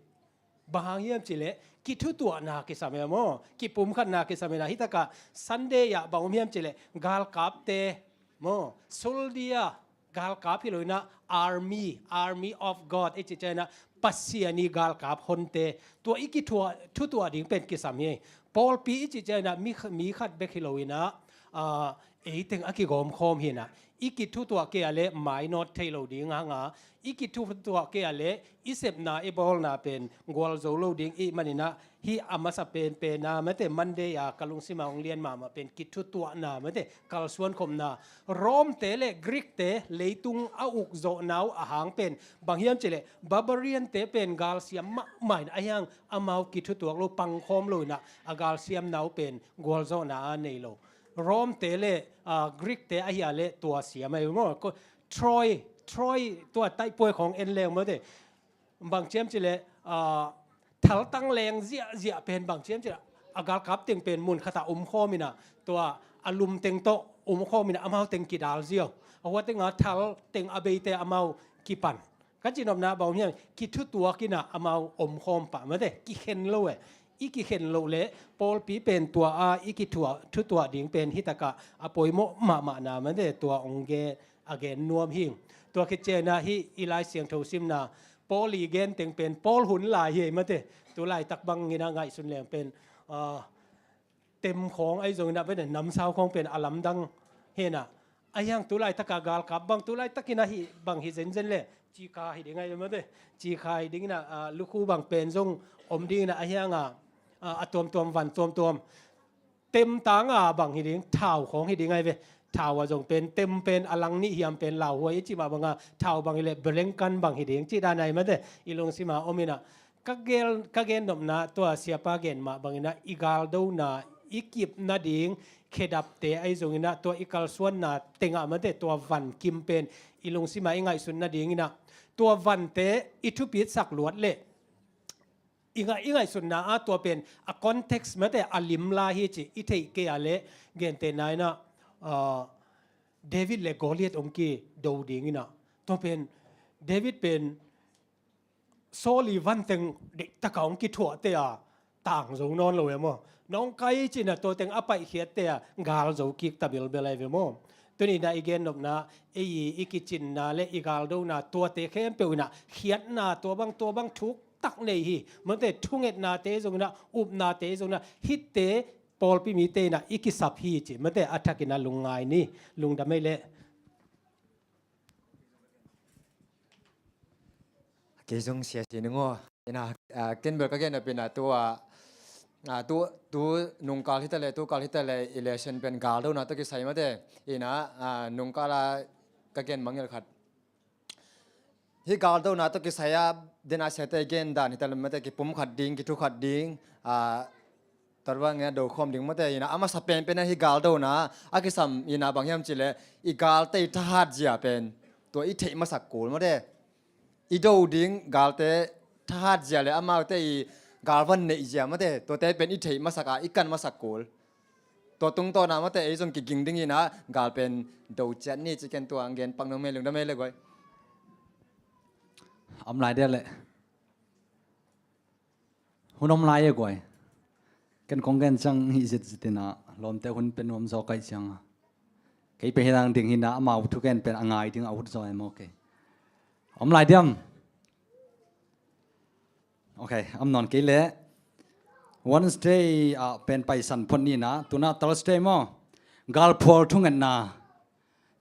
Bang hang hiam cileh kithutuahna kisam e maw? Kipumkhatna kisam ina hi taka Sunday ah bang om hiam cileh galkapte maw? Soldier, galkap hi lo ina army, army of God i ci ciang ina Pasian i galkap honte tua i kithuah, thutuah ding pen kisam hi. Pawlpi i ci ciang ina mi, mi khat bek hi lo ina, ah, eiteng a kigawmkhawm hi ina i kithutuah kei a le mainawt thei lo ding hanga i kithutuah kei a le i sepna i bawlna pen gualzo lo ding i manina hi a masa penpen a mate Monday a ka lungsima hong lian mahmah pen kithutuahna mate kalsuan khopna. Rome te le Greek te leitung a ukzawhnau a hang pen bang hiam cileh barbarian te pen galsiam mahmah in a hiang amau kithutuak lo pangkhawm lo ina a galsiamnau pen gualzawhna a nei lo. Rome te le, ah, Greek te ahi a le tua siam ai maw? Ko-, Troy, Troy tua taihpuai khong en leng mate bang ciam cileh, ah, thaltang leng ziahziah pen bang ciam cileh a galkap teng pen mun khata umkhawm ina tua a lum teng tawh umkhawm ina amau teng kidal ziau. A hua tenga thal teng a beite amau kipan. Ka cinopna bang hiam kithutuak ina amau omkhawm pah mate kikhen lo e. I kikhen lo le pawlpi pen tua a i kithuah, thutuah ding pen hi taka a poimawh mahmahna mate tua ong gen a gen nuam hing. Tua khit ciang ina hi i Lai Siangtho simna Paul i gen teng pen Paul hun lai hi ei mate. Tu laitak bang ina ngaihsun leng pen, ah, tem khawng ahi zong ina pen namsau khawng pen a lamdang hi ina. A hiang tu laitaka galkap bang tu laitak ina hi bang hi zenzen le cika hi ding ahi mate. Cika hi ding ina, ah, lukhu bang pen zong om ding ina a hianga, ah, a tuamtuam van tuamtuam. Temtanga bang hi ding, thau khawng hi ding ai ve. Thau a zong pen, tem pen, a lang nih hiam pen, lauhuai i cih mah banga, thau bang hi leh, belengkan bang hi ding, cih dan ai mate, i lungsima om ina. Ka gel, ka gen nopna, tua siapa gen mah bang ina, i galdona, i kipna ding, khedapte ai zong ina, tua i kalsuanna tengah mate, tua van kim pen, i lungsima i ngaihsutna ding ina, tua vante, i thupitsak luat leh, i ngai, i ngaihsutna a tua pen a context mate a limla hi ci i theih kei a leh gentehna ina, ah, David le Goliath ong kido ding ina tua pen David pen Saul i van teng deihtaka ong kithuahte a tang zo nawn lo e maw? Nong kai cina tua teng a paihkhiatte a gal zo kik ta bilbel ai ve maw? Tuni ina i gennopna ei i kicinna le i galdona tuate khempeuh ina khiatna tua bang tua bang thuk tak nei hi. Mate thungetnate zong ina, upnate zong ina, hitte pawlpi mite ina i kisap hi ci. Mate a thak ina lungngai ni, lungdam ei leh. Kei zong sia si nung aw. Ina, ah, ken bel ka gen na pina tu, ah, ah, tu, tu nungkal hi ta le, tu kal hi ta le, election pen galdona tawh kisai mate. Ina, ah, nungkal a ka gen mangngilh khat. Hih galdona tawh kisai a, den a siate gen dan hi ta le mate, kipum khat ding, kithu khat ding, ah, tua bang a do khawm ding mate. Ina, a masa penpen a hih galdona a kisam, ina, bang hiam cih le, i galte i thahat zia pen tua i theih masak kul mate. I do ding galte thahat zia le amaute i galvan neih zia mate, tuate pen i theih masak a, i kan masak kul. Tua tungtawna mate ei zong kiging ding ina, gal pen do ciat ni ci ken tua ang gen pak nang mei lungdam ei le guai. Om lai dia le. Hun om lai e guai. Ken kong gen ciang hih zitzit ina, lawmte hun pen nuam zaw kaih ciang a. Kei pen hi dang ding hi na, amau thugen pen a ngai ding a ut zaw e maw kei. Om lai diam? Ok, om nawn kei le. Wednesday ah pen Paisan phot ni na, tuna Thursday maw. Galphual thungetna.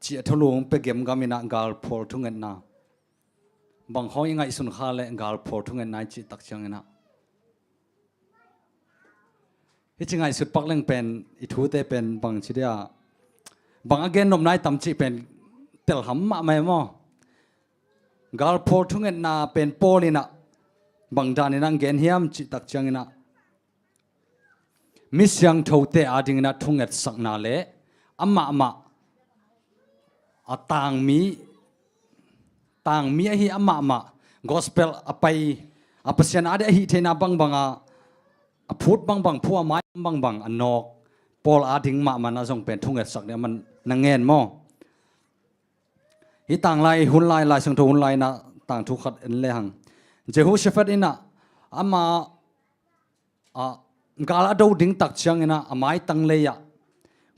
Ci a thulu hong pia gemgam ina, galphual thungetna. Bang khawng i ngaihsun kha le galphual thungetna i cih tak ciang ina. Hih ci ngaihsut pak leng pen, i thute pen bang ci dia. Bang a gen nopna i tam cih pen telham mahmah e maw. Galphual thungetna pen Paul ina bang dan ina gen hiam cih tak ciang ina. Mi siangthote ading ina thungetsakna le amahmah a tangmi, tangmi ahi amahmah gospel a pai a Pasian ading ahi theihna bangbang a, a phut bangbang, phu a mai bangbang a nawk Paul ading mahmah na zong pen thungetsak ding a man na ngen maw? Hih tanglai hun lai, Lai Siangtho hun lai na tangthu khat en le hang. Jehoshaphat ina ama, ah, gal a do ding tak ciang ina a maitang lei ah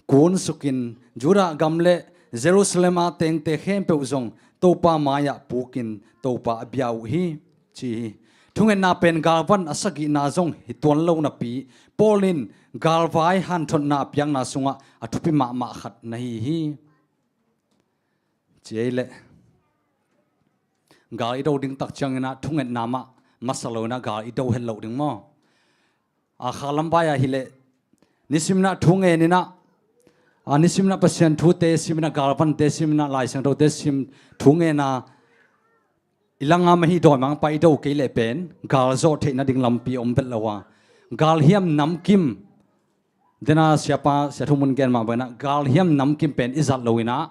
kun sukin Judah gam le Jerusalem a tengte khempeuh zong Topa mai ah pukin Topa a bia uh hi ci hi. Thungetna pen galvan a sagihna zong hi tuan lo napi Paul in galvai hanthotna a piakna sungah a thupi mahmah khat na hi hi. Ci ei le. Gal i do ding tak ciang ina thungetna mah masa lo ina gal i do het lo ding maw? A kha lambai a hi le. Nisim ina thu ngen ina, a nisim ina Pasian thute sim ina, galvante sim ina, Lai Siangthote sim thu ngen a, i langa mahi dawimangpa i do kei le pen gal zawh theih nading lampi om vet lo a. Gal hiam namkim, dena siapa, sia thu mun gen mah bang ina, gal hiam namkim pen i zat lo ina,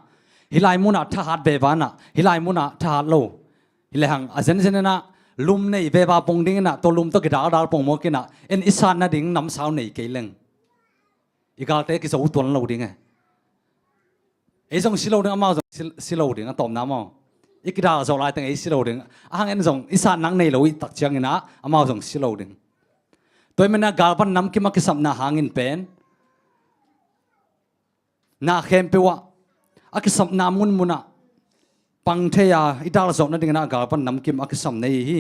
hih lai munah thahat veva ina, hih lai munah thahat lo. Hi le hang a zenzen ina lum nei veva pong ding ina, tua lum tawh kidaldal pong mawk ina, en i sat nading namsau nei kei leng. I galte kizo tuan lo ding e. Ei zong si lo ding, amau zong si, si lo ding, a tawpna maw? I kidal zawh laiteng ei si lo ding. A hang en zong i sat nang nei lo i tak ciang ina, amau zong si lo ding. Tua i mana galvan namkim a kisapna hangin pen na khempeuh ah a kisapna munmun ah pang thei a i dal zawh nading ina galvan namkim a kisam nei hi.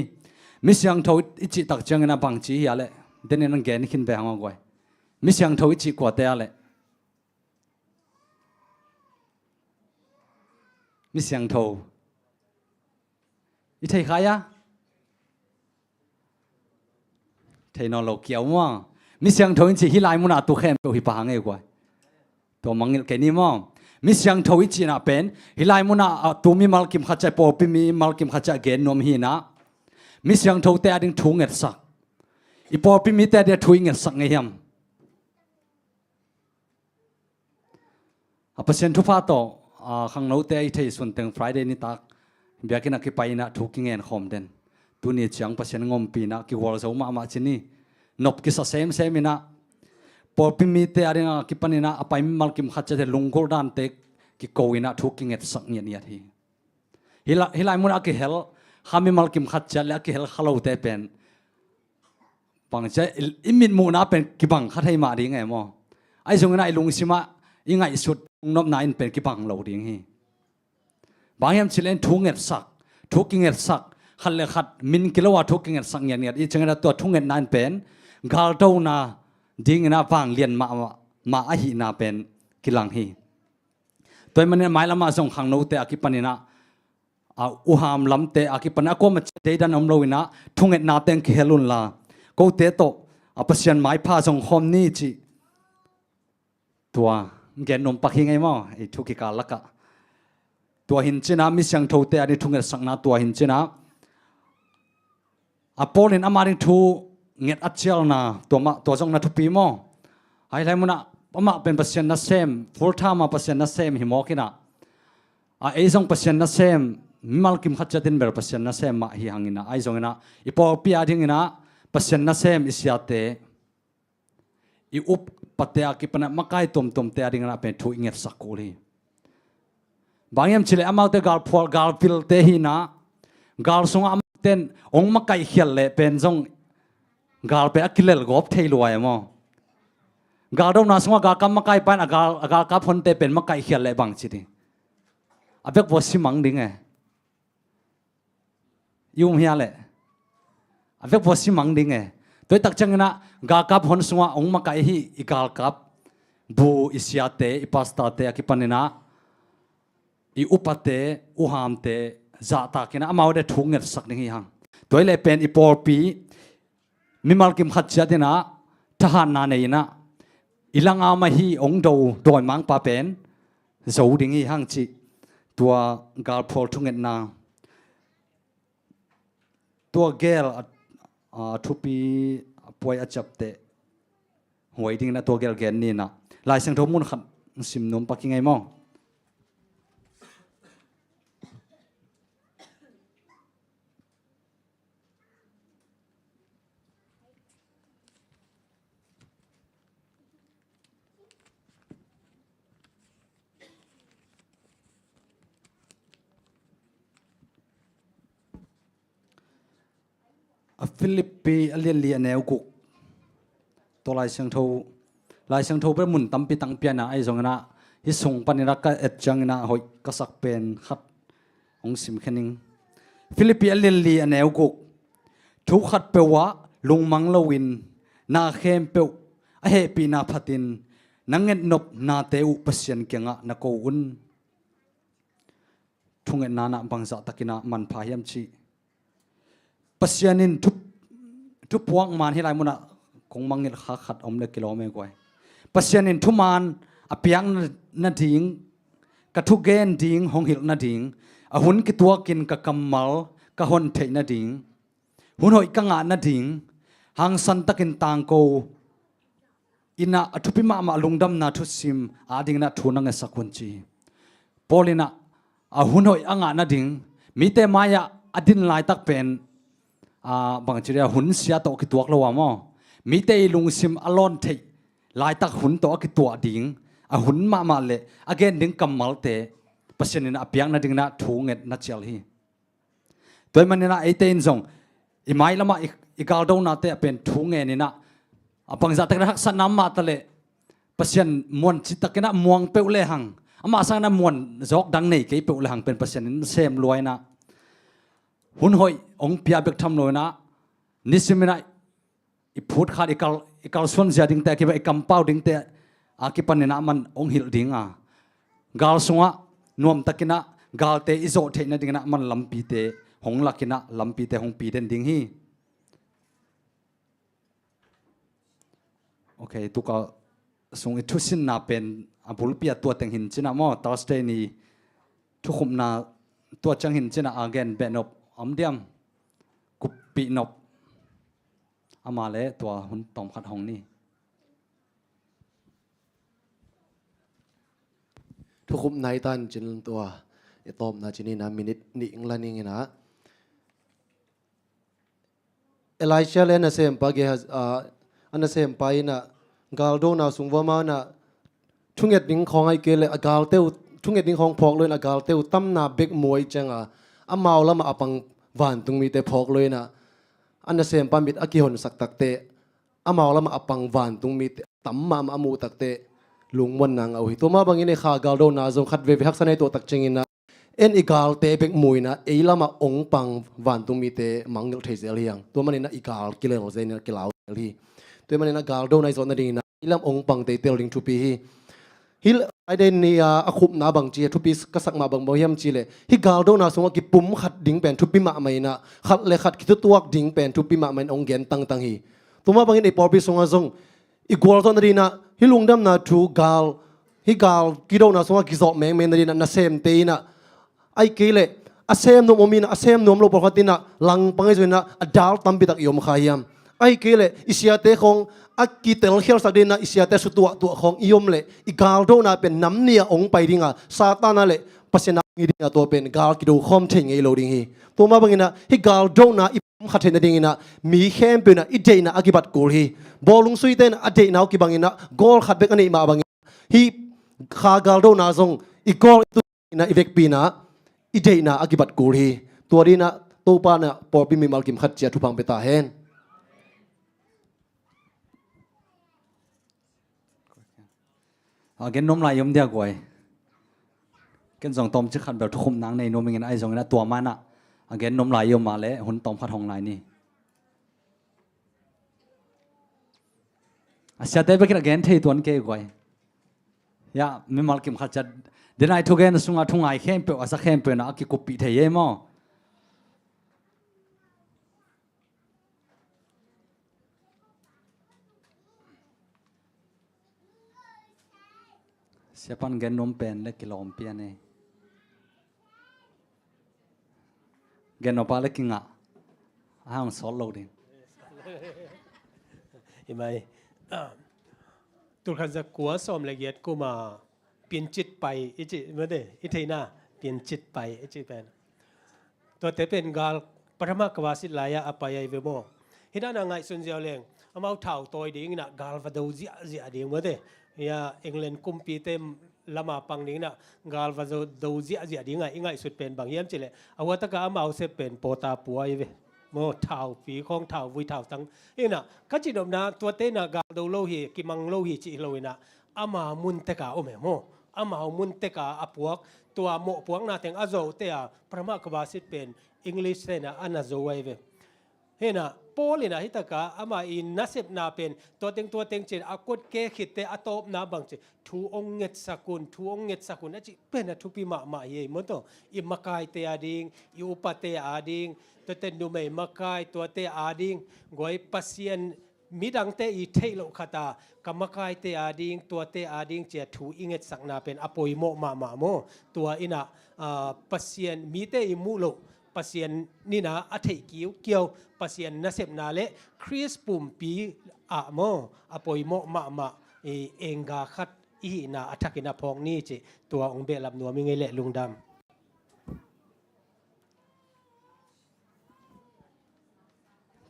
Mi siangtho i, i cih tak ciang ina bang ci hi a le, den ina gen khin ve hang a guai. Mi siangtho i cih kuate a le? Mi siangtho i thei kha ia? Thei nawn lo kiau maw? Mi siangtho in cih hih lai munah tu khempeuh hi pah hang ei guai. Tua mangngilh kei ni maw? Mi siangtho i cihna pen hih lai munah, ah, tu mimal kim khat ciah, pawlpi mimal kim khat ciah gen nuam hi ina, mi siangthote ading thu ngetsak, i pawlpi mite ading thu i ngetsak ngei hiam? A Pasian thupha tawh, a, khangnote a i thei sunteng Friday nitak biakinn a kipai ina thu kingen khawm den. Tuni ciang Pasian ngompi ina kigual zo mahmah ci ni. Nop kisa semsem ina pawlpi mite ading a kipan ina a pai mimal kim khat ciate lunggulh dante kiko ina thu kingetsak ngiatngiat hi. Hih lai, hih lai munah a kihel kha mimal kim khat ciat le a kihel kha lote pen bang cia i, i mitmuhna pen kibang kha thei mah ding e maw? Ahi zongin a i lungsimah i ngaihsut lungnopna in pen kibang lo ding hi. Bang hiam cih leh thu ngetsak, thu kingetsak, khat le khat min kilo a thu kingetsak ngiatngiat i ciangin a tua thu ngetna in pen galdona dingin a vanglian mahmah, mah ahihna pen kilang hi. Tua i manin mailamah zong khangnote a kipan ina, a uham lamte a kipan a kuama deidan om lo inah thungetna teng kihel unla, kote tawh a Pasian maipha zong khawm ni cih tua gen nuam pak hi ngei maw, i thu kikal lakah. Tua hin cinah mi siangthote a ding thungetsakna tua hin cinah a Paul in amah ding thunget a cialna tua mah, tua zong na thupi maw? Ahi lai munah amah pen Pasian nasem, full time a Pasian nasem hi mawk inah a ei zong Pasian nasem, mimal kim khat ciatin bel Pasian nasem mah hi hanginah, ahi zonginah i pawlpi a dinginah Pasian nasem i siate, i upate a kipanah makai tuamtuamte a dinginah pen thu i ngetsak kul hi. Bang hiam cileh amaute galphual, galpilte hinah, gal sungah amauten ong makaihkhiat leh pen zong gal pen a kilelgawp thei lua e maw? Galdona sungah galkap makai pain a gal, a galkap honte pen makaihkhiat leh bang ci ding? A vekvua simang ding e. I um hia leh a vekvua simang ding e. Tua i tak cianginah galkap hon sungah ong makaih hi i galkap bu, i siate, i pastorte a kipaninah i upate, uhamte zahtakinah amau de thu ngetsak ding hi hang. Tua i leh pen i pawlpi mimal kim khat ciatinah thahatna nei inah i langa mah hi ong do dawimangpa pen zo ding hi hang cih tua galphual thungetna. Tua gel a, a thupi a puai a ciapteh huai dinginah tua gel gen ninah Lai Siangtho mun khat sim nuam pak hi ngei maw? A Philippi a lianli a neu guk. Tua Lai Siangtho, Lai Siangtho bel mun tampi tang pianah, ahi zonginah hih sung paninah ka et cianginah hoih ka sak pen khat hong simkhia ning. Philippi a lianli a neu guk. Thu khatpeuh ah lungmang loin na khempeuh a hehpihna phatin na ngetnop nate uh Pasian kiangah na ko un. Thungetna nah bangzah takinah manpha hiam cih. Pasian in thu, thupuak man hi lai munah kong mangngilh kha khat om le kilawm e guai. Pasian in thuman a piak nading, ka thugen ding hong hilh nading, a hun kituakin ka kammal ka hon theih nading, hun hoih ka ngah nading, hangsan takin tangko inah a thupi mahmah lungdamna thusim a dinginah thu na ngetsak un ci hi. Paul inah a hun hoih a ngah nading, mite mai-ah a din laitak pen, a, bangci dia hun sia tawh a kituak lo a maw? Mite i lungsim a lawn theih laitak hun tawh a kituah ding, a hun mahmah le a gen ding kammalte Pasian inah a piak nadinginah thu nget na cial hi. Tua ahih maninah eite in zong i mailamah i, i galdonate ah pen thu ngeninah a bangzah takinah haksatna mah taleh Pasian muan citakinah muang peuh lehang, amah sanginah muan zawk dang nei kei peuh lehang pen Pasian in sem lua inah hun hoih hong pia bek tham lo inah nisiminah i phutkhat, i kal, i kalsuan zia dingte a kipan, i kampau dingte a kipaninah man hong hilh ding a, gal sungah nuamtakinah galte i zawh theih nadinginah man lampite hong lakinah lampite hong pi den ding hi. Ok, tuka sung i thusinna pen a bulpi a tua teng hin cinah maw, Thursday ni thukhupna tua ciang hin cinah a gen behnop om diam? Kuppih nop. Amah le tua hun tawmkhat hong ni. Thukhupna i tan cin tua i tawpna cin inah minute nih ing la ning inah. Elisha le a nasempa Gehazi, a, a nasempa inah galdona sung vua manah thunget ding khawng ahi kei le a galte uh, thunget ding khawng phawk lo inah a galte uh tamna bek muai cianga amau lamah a pang vantungmite phawk lo inah a nasempa mit a kihonsak takteh amau lamah a pang vantungmite tam mahmah a muh takteh lungmuanna ngah uh hi. Tua mah bangin ei kha galdona zong khat veve haksa nei tuah tak cianginah en i galte bek muinah ei lamah ong pang vantungmite mangngilh thei zel hiang. Tua maninah i gal kilel zel inah kilau zel hi. Tua maninah galdona i zawh nadinginah ei lam ong pang teitel ding thupi hi. Hih Friday ni-a a khupna bang ci a thupi ka sak mah bang bang hiam cih leh, hih galdona sungah kipum khat ding pen thupi mahmah inah, khat le khat kitutuak ding pen thupi mahmah in hong gen tangtang hi. Tua mah bangin ei pawlpi sungah zong i gualzawh nadinah hih lungdamna thu gal, hih gal kidona sungah kizawh mengmeng nadinah nasemte inah, ahih kei leh a sem nuam om inah a sem nuam lo pawlkhat inah langpang ahi zong inah a dal tampitak i om kha hiam? Ahih kei leh i siate khawng a kitelkhialsak dinah i siate sutuahtuah khawng i om leh i galdona pen nam nih a hong pai dinga Satan a le Pasian a hong hi dinga tua pen gal kido khawm thei ngei lo ding hi. Tua mah banginah hih galdona i pum khat theih nadinginah mi khempeuh inah i deihna a kibat kul hi. Bawlung suite inah a deihna uh kibanginah goal khat bek a neih mah bangin hih kha galdona zong i goal i tu inah i vekpi inah i deihna a kibat kul hi. Tua dinah Topa inah pawlpi mimal kim khat ciat thupha pia ta hen. A gen nuam lai i om dia guai. Ken zong tawmcik khat bel thukhupna nei nuam ing in ahi zongin a tua manah a gen nuam lai i om ah le hun tawm khat hong lai ni. A siate bekin a gen thei tuan kei guai. Ya, mimal kim khat ciat. Denai thugen sungah thungai khempeuh a sa khempeuh inah a kikuppih thei e maw? Siapan gen nuam pen le kilawm pian e. Gen nuam pa le kingah a hang sawt lo ding. I mai. Tulkhat zakua sawm le giat kuma piancit pai i ci mate, i theihna piancit pai i ci pen. Tuate pen gal pathama kavasit lai-ah a pai ahi ve maw? Hi dana ngaihsun ziau leng amau thau tawi dinginah gal va do ziahziah ding mate. Hia England kumpite lama pang dinginah gal va do, do ziahziah dingah i ngaihsut pen bang hiam cileh a huataka amau sep pen pawta pua ahi ve. Maw thau pi khawng thau vui thau tang. Inah ka cinopna tuate inah gal do lo hi kimang lo hi cih lo inah ama mun teka om e maw? Amau mun teka a puak tua mawhpuakna teng a zote a pathama kavasit pen English tena a na zo ahi ve. Hena Paul inah hitaka ama i nasepna pen tua teng tua teng cin a kotke khitte a tawpna bang cin thu ong ngetsak un thu ong ngetsak un a cih pen a thupi mahmah hi ei maw taw. I makaite a ding i upate a ding tuate numei makai tuate a ding guai Pasian midangte i theih loh khata ka makaite a ding tuate a ding cia thu i ngetsakna pen a poimawh mahmah maw? Tua inah Pasian mite i muh loh Pasian nina a theih kiukiau Pasian nasepna le Khrist pumpi ah maw a poimawh mahmah i engga khat i hihna a thakin a phawk ni cih tua ong behlap nuam i ngei leh lungdam.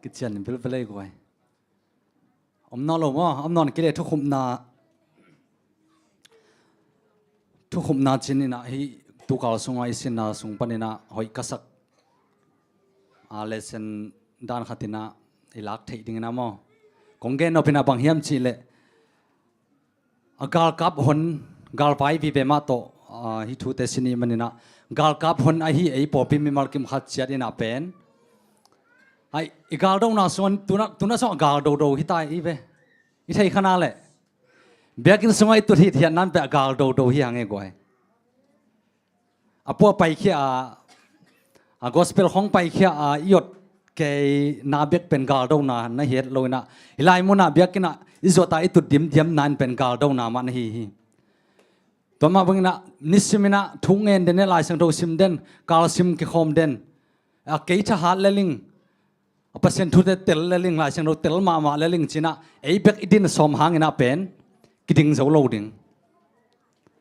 Kician in bilbelei guai. Om nawn lo maw? Om nawn kile thukhupna thukhupna cin inah hih tukal sungah i sinna sung paninah hoih ka sak a lesson dan khatinah i lak theih dinginah maw? Kong gen nopinah bang hiam cihleh a galkap hon galvai vive mah tawh hih thute sinih maninah galkap hon ahi ei pawpi mimal kim khat ciat inah pen ai i galdona suan tuna tuna sawng a galdodo hi ta i ve. I thei khana leh biakinn sungah i tut hithiat nan peh a galdodo hi hang e guai. A pua paikhia a a gospel khong paikhia a i ot kei na bek pen galdona na hiat lo inah hilai munah biakinnah i zuata i tut dimdiam nan pen galdona mah na hi hi. Tua mah banginah nisim inah thu ngen den e Laisiangtho sim den kalsim kikhawm den a kei thahat le ling a Pasian thute tel le ling Laisiangtho tel mahmah le ling cinah ei bek i din sawm hanginah pen kiding zo lo ding.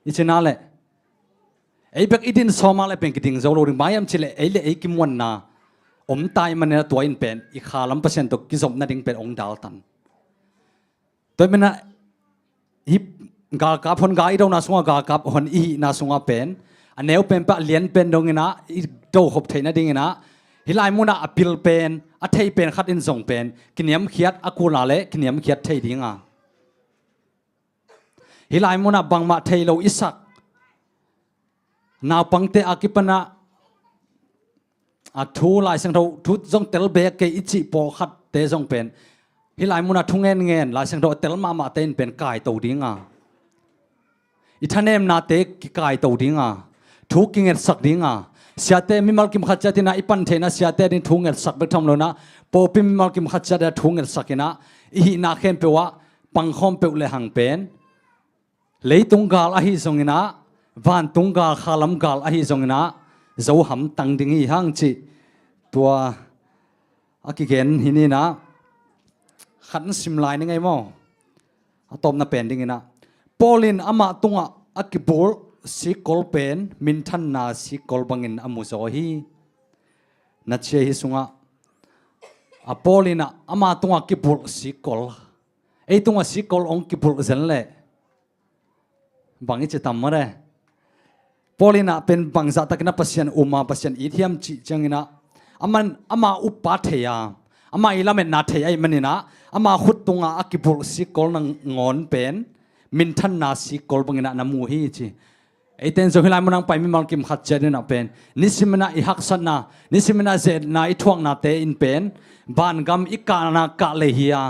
I cinah leh ei bek i din sawmah le pen kiding zo lo ding bang hiam cileh ei le ei kimuanna om tai manina tua in pen i khalam Pasian tawh kizop nading pen ong daltan. Tua i manina hih galkap hon gal i dona sungah galkap hon i hihna sungah pen a neu pen pah lian pen donginah i dokhop theih nadinginah hilai munah a pil pen a thei pen khat in zong pen kiniamkhiat a kula le kiniamkhiat thei dinga. Hilai munah bangmah thei lo i sak naupangte a kipanah a thu Laisiangtho thu zong tel bek kei i cih pawlkhatte zong pen hilai munah thu ngen ngen Laisiangtho a tel mahmahte in pen kaito dinga. i thanemnate kikaito dinga, thu kingetsak dinga, siate mimal kim khat ciat inah i pan theihna siate ding thu ngetsak bek tham lo inah, pawlpi mimal kim khat ciat a thu ngetsak inah, i hihna khempeuh ah pangkhawm peuh le hang pen leitung gal ahi zong inah, vantung gal, khalam gal ahi zong inah, zo hamtang ding hi hang cih tua a kigen hi ni inah, khat in sim lai ni ngei maw? A tawpna pen ding inah, Paul in amah tungah a kibulh sikkol pen minthanna sikkol bangin a muzaw hi. Na cia hi sungah, a Paul inah ama tungah kibulh sikkol, ei tungah sikkol hong kibulh zen leh bang i ci tam mare? Paul inah pen bangzah takin a Pasian um a, Pasian it hiam cih ciang inah, aman ama uppa thei a, ama i lametna thei ahih man inah, ama khut tungah a kibulh sikkol nangawn pen minthanna sikkol bang inah na mu hi ci. Eite in zong hih lai munah pai mimal kim khat ciat inah pen nisim inah i haksatna, nisim inah ze-etna i thuaknate in pen vangam i kahna kah lei hi a,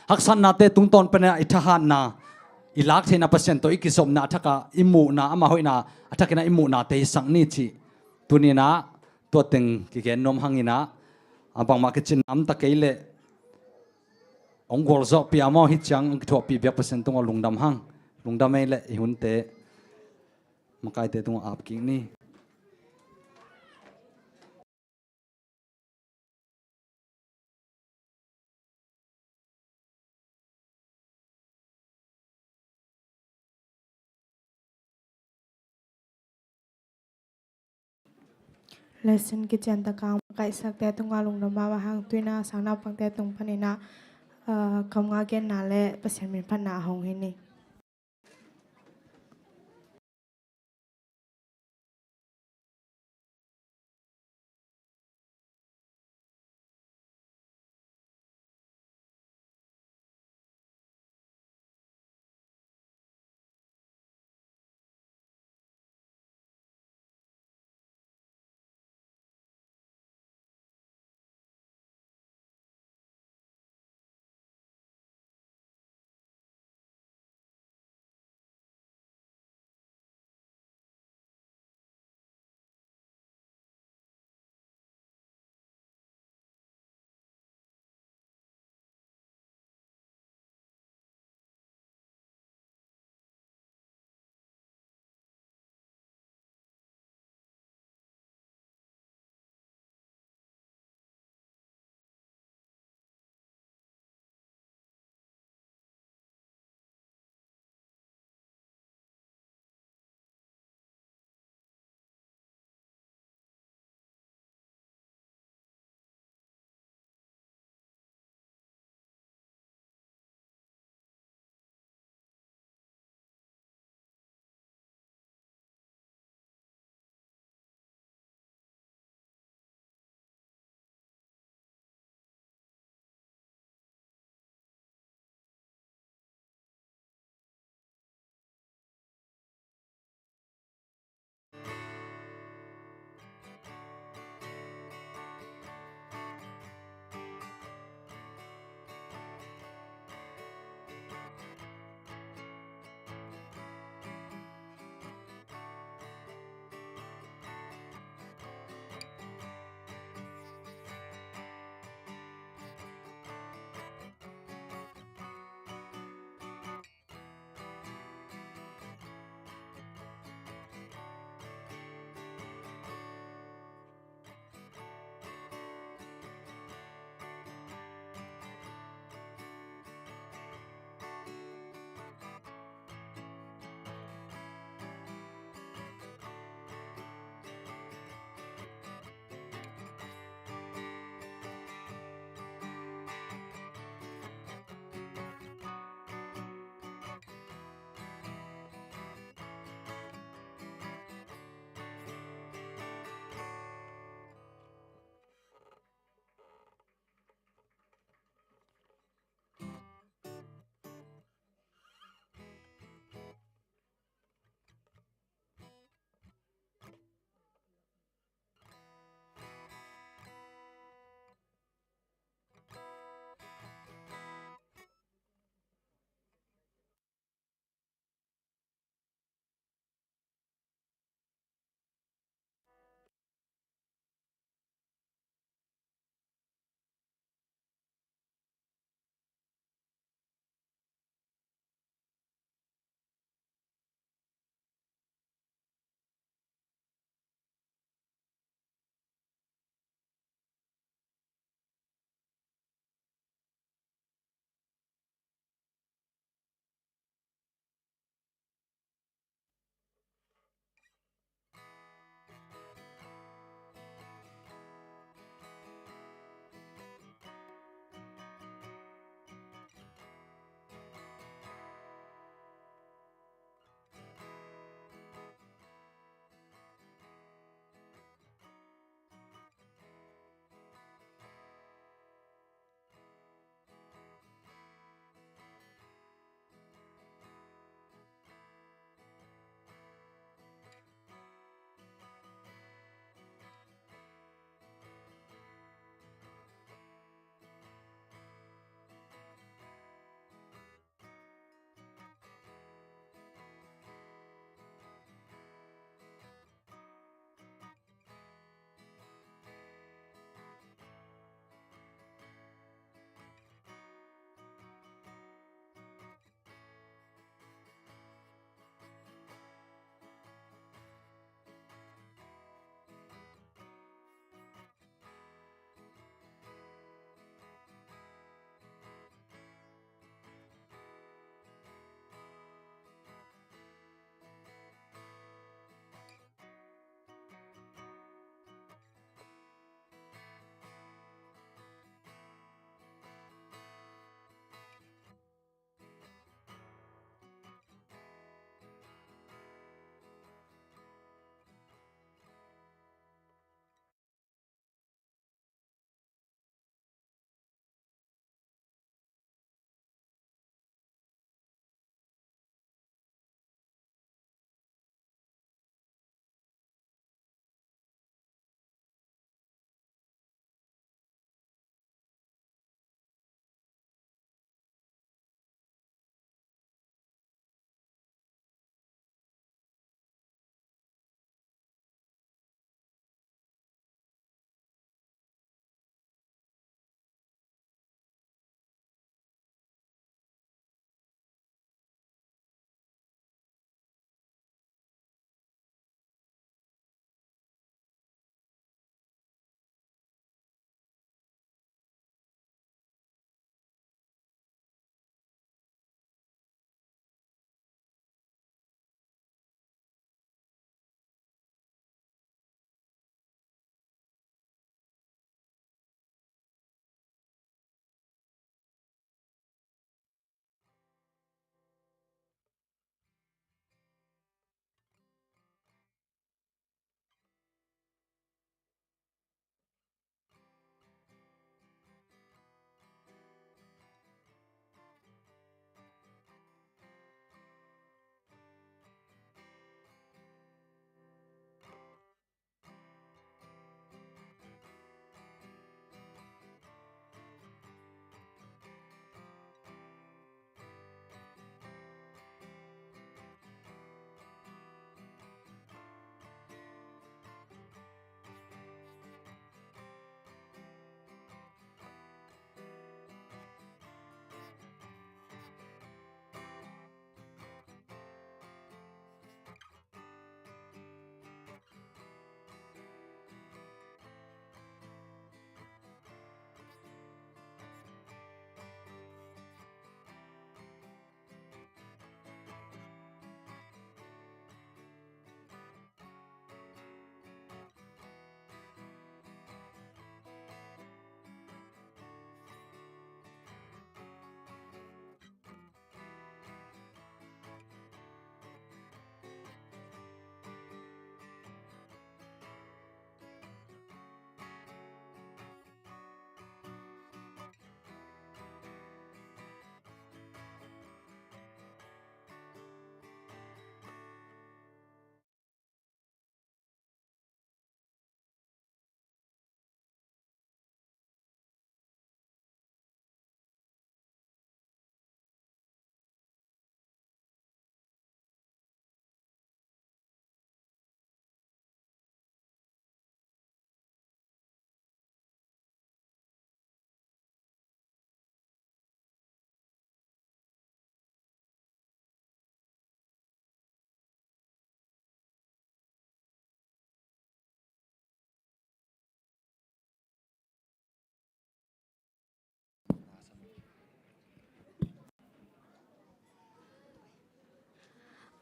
haksatnate tungtawn pen inah i thahatna, i lak theihna, Pasian tawh i kizopna a thakah i muhna, ama hoihna a thak inah i muhnate hi sak ni cih tuni inah tua teng kigen nuam hang inah, a bangmah kicin nam ta kei leh hong gualzawhpih a maw, hih ciang hong kithuahpih biak Pasian tungah lungdam hang. Lungdam ei leh i hunte makaite tungah ap kik ni. Lesson kician takang makaihsakte tungah lungdam mahmah hang. Tu inah sang naupangte tung pan inah, ah, kam nga genna le Pasian min phatna a hong hi ni.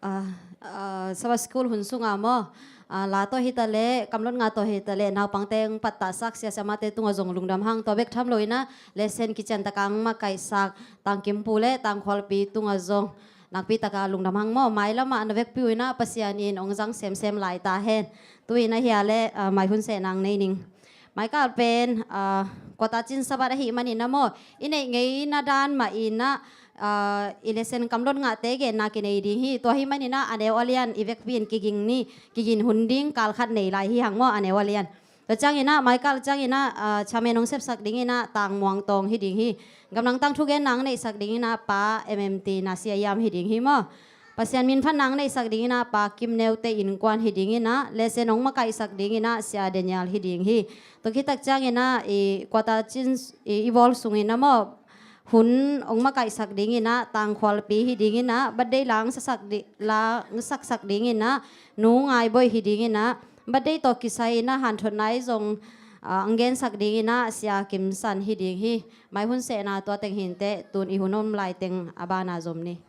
Ah, ah, Sabbath School hun sunga maw, ah, la tawh hi ta leh, kamlot ngah tawh hi ta leh, naupangte hong pattahsak sia siamate tungah zong lungdam hang. Tua bek tham lo inah, lesson kician taka hong makaihsak Tangkimpu le Tangkhualpi tungah zong nakpi taka lungdam hang maw. Mailamah na vekpi uh inah Pasian in hong zang semsem lai ta hen. Tu inah hia leh, ah, mai hun sehna hong nei ning. Maikal pen, ah, Kuata Cin Sabbath ahih manin ah maw, i neih ngeina dan mah inah, ah, i lesson kamlot ngahte genna kinei ding hi. Tua ahih manin ah a neu a lian i vekpi in kiging ni, kigin hun ding kal khat nei lai hi hang maw, a neu a lian. Tua ciangin ah, Maikal ciangin ah, ah, chairman hong sepsak ding inah Tang Muang Tawng hi ding hi. Gamdang tang thugenna hong neihsak ding inah Pa M M T na Sia Yam hi ding hi maw. Pasian minphatna hong neihsak ding inah Pa Kim Neute innkuan hi ding inah, lesson hong makaihsak ding inah Sia Daniel hi ding hi. Tua khit tak ciangin ah, i Kuata Cin, i, i bawl sungin ah maw, hun hong makaihsak ding inah Tangkhualpi hi ding inah, birthday la hong saksak di-, la hong saksak ding inah Nu Ngai Boih hi ding inah, birthday tawh kisai inah hanthotna i zong, ah, hong gensak ding inah Sia Kim San hi ding hi. Mai hun sehna tua teng hi inteh, tun i hun om lai teng a bana zom ni.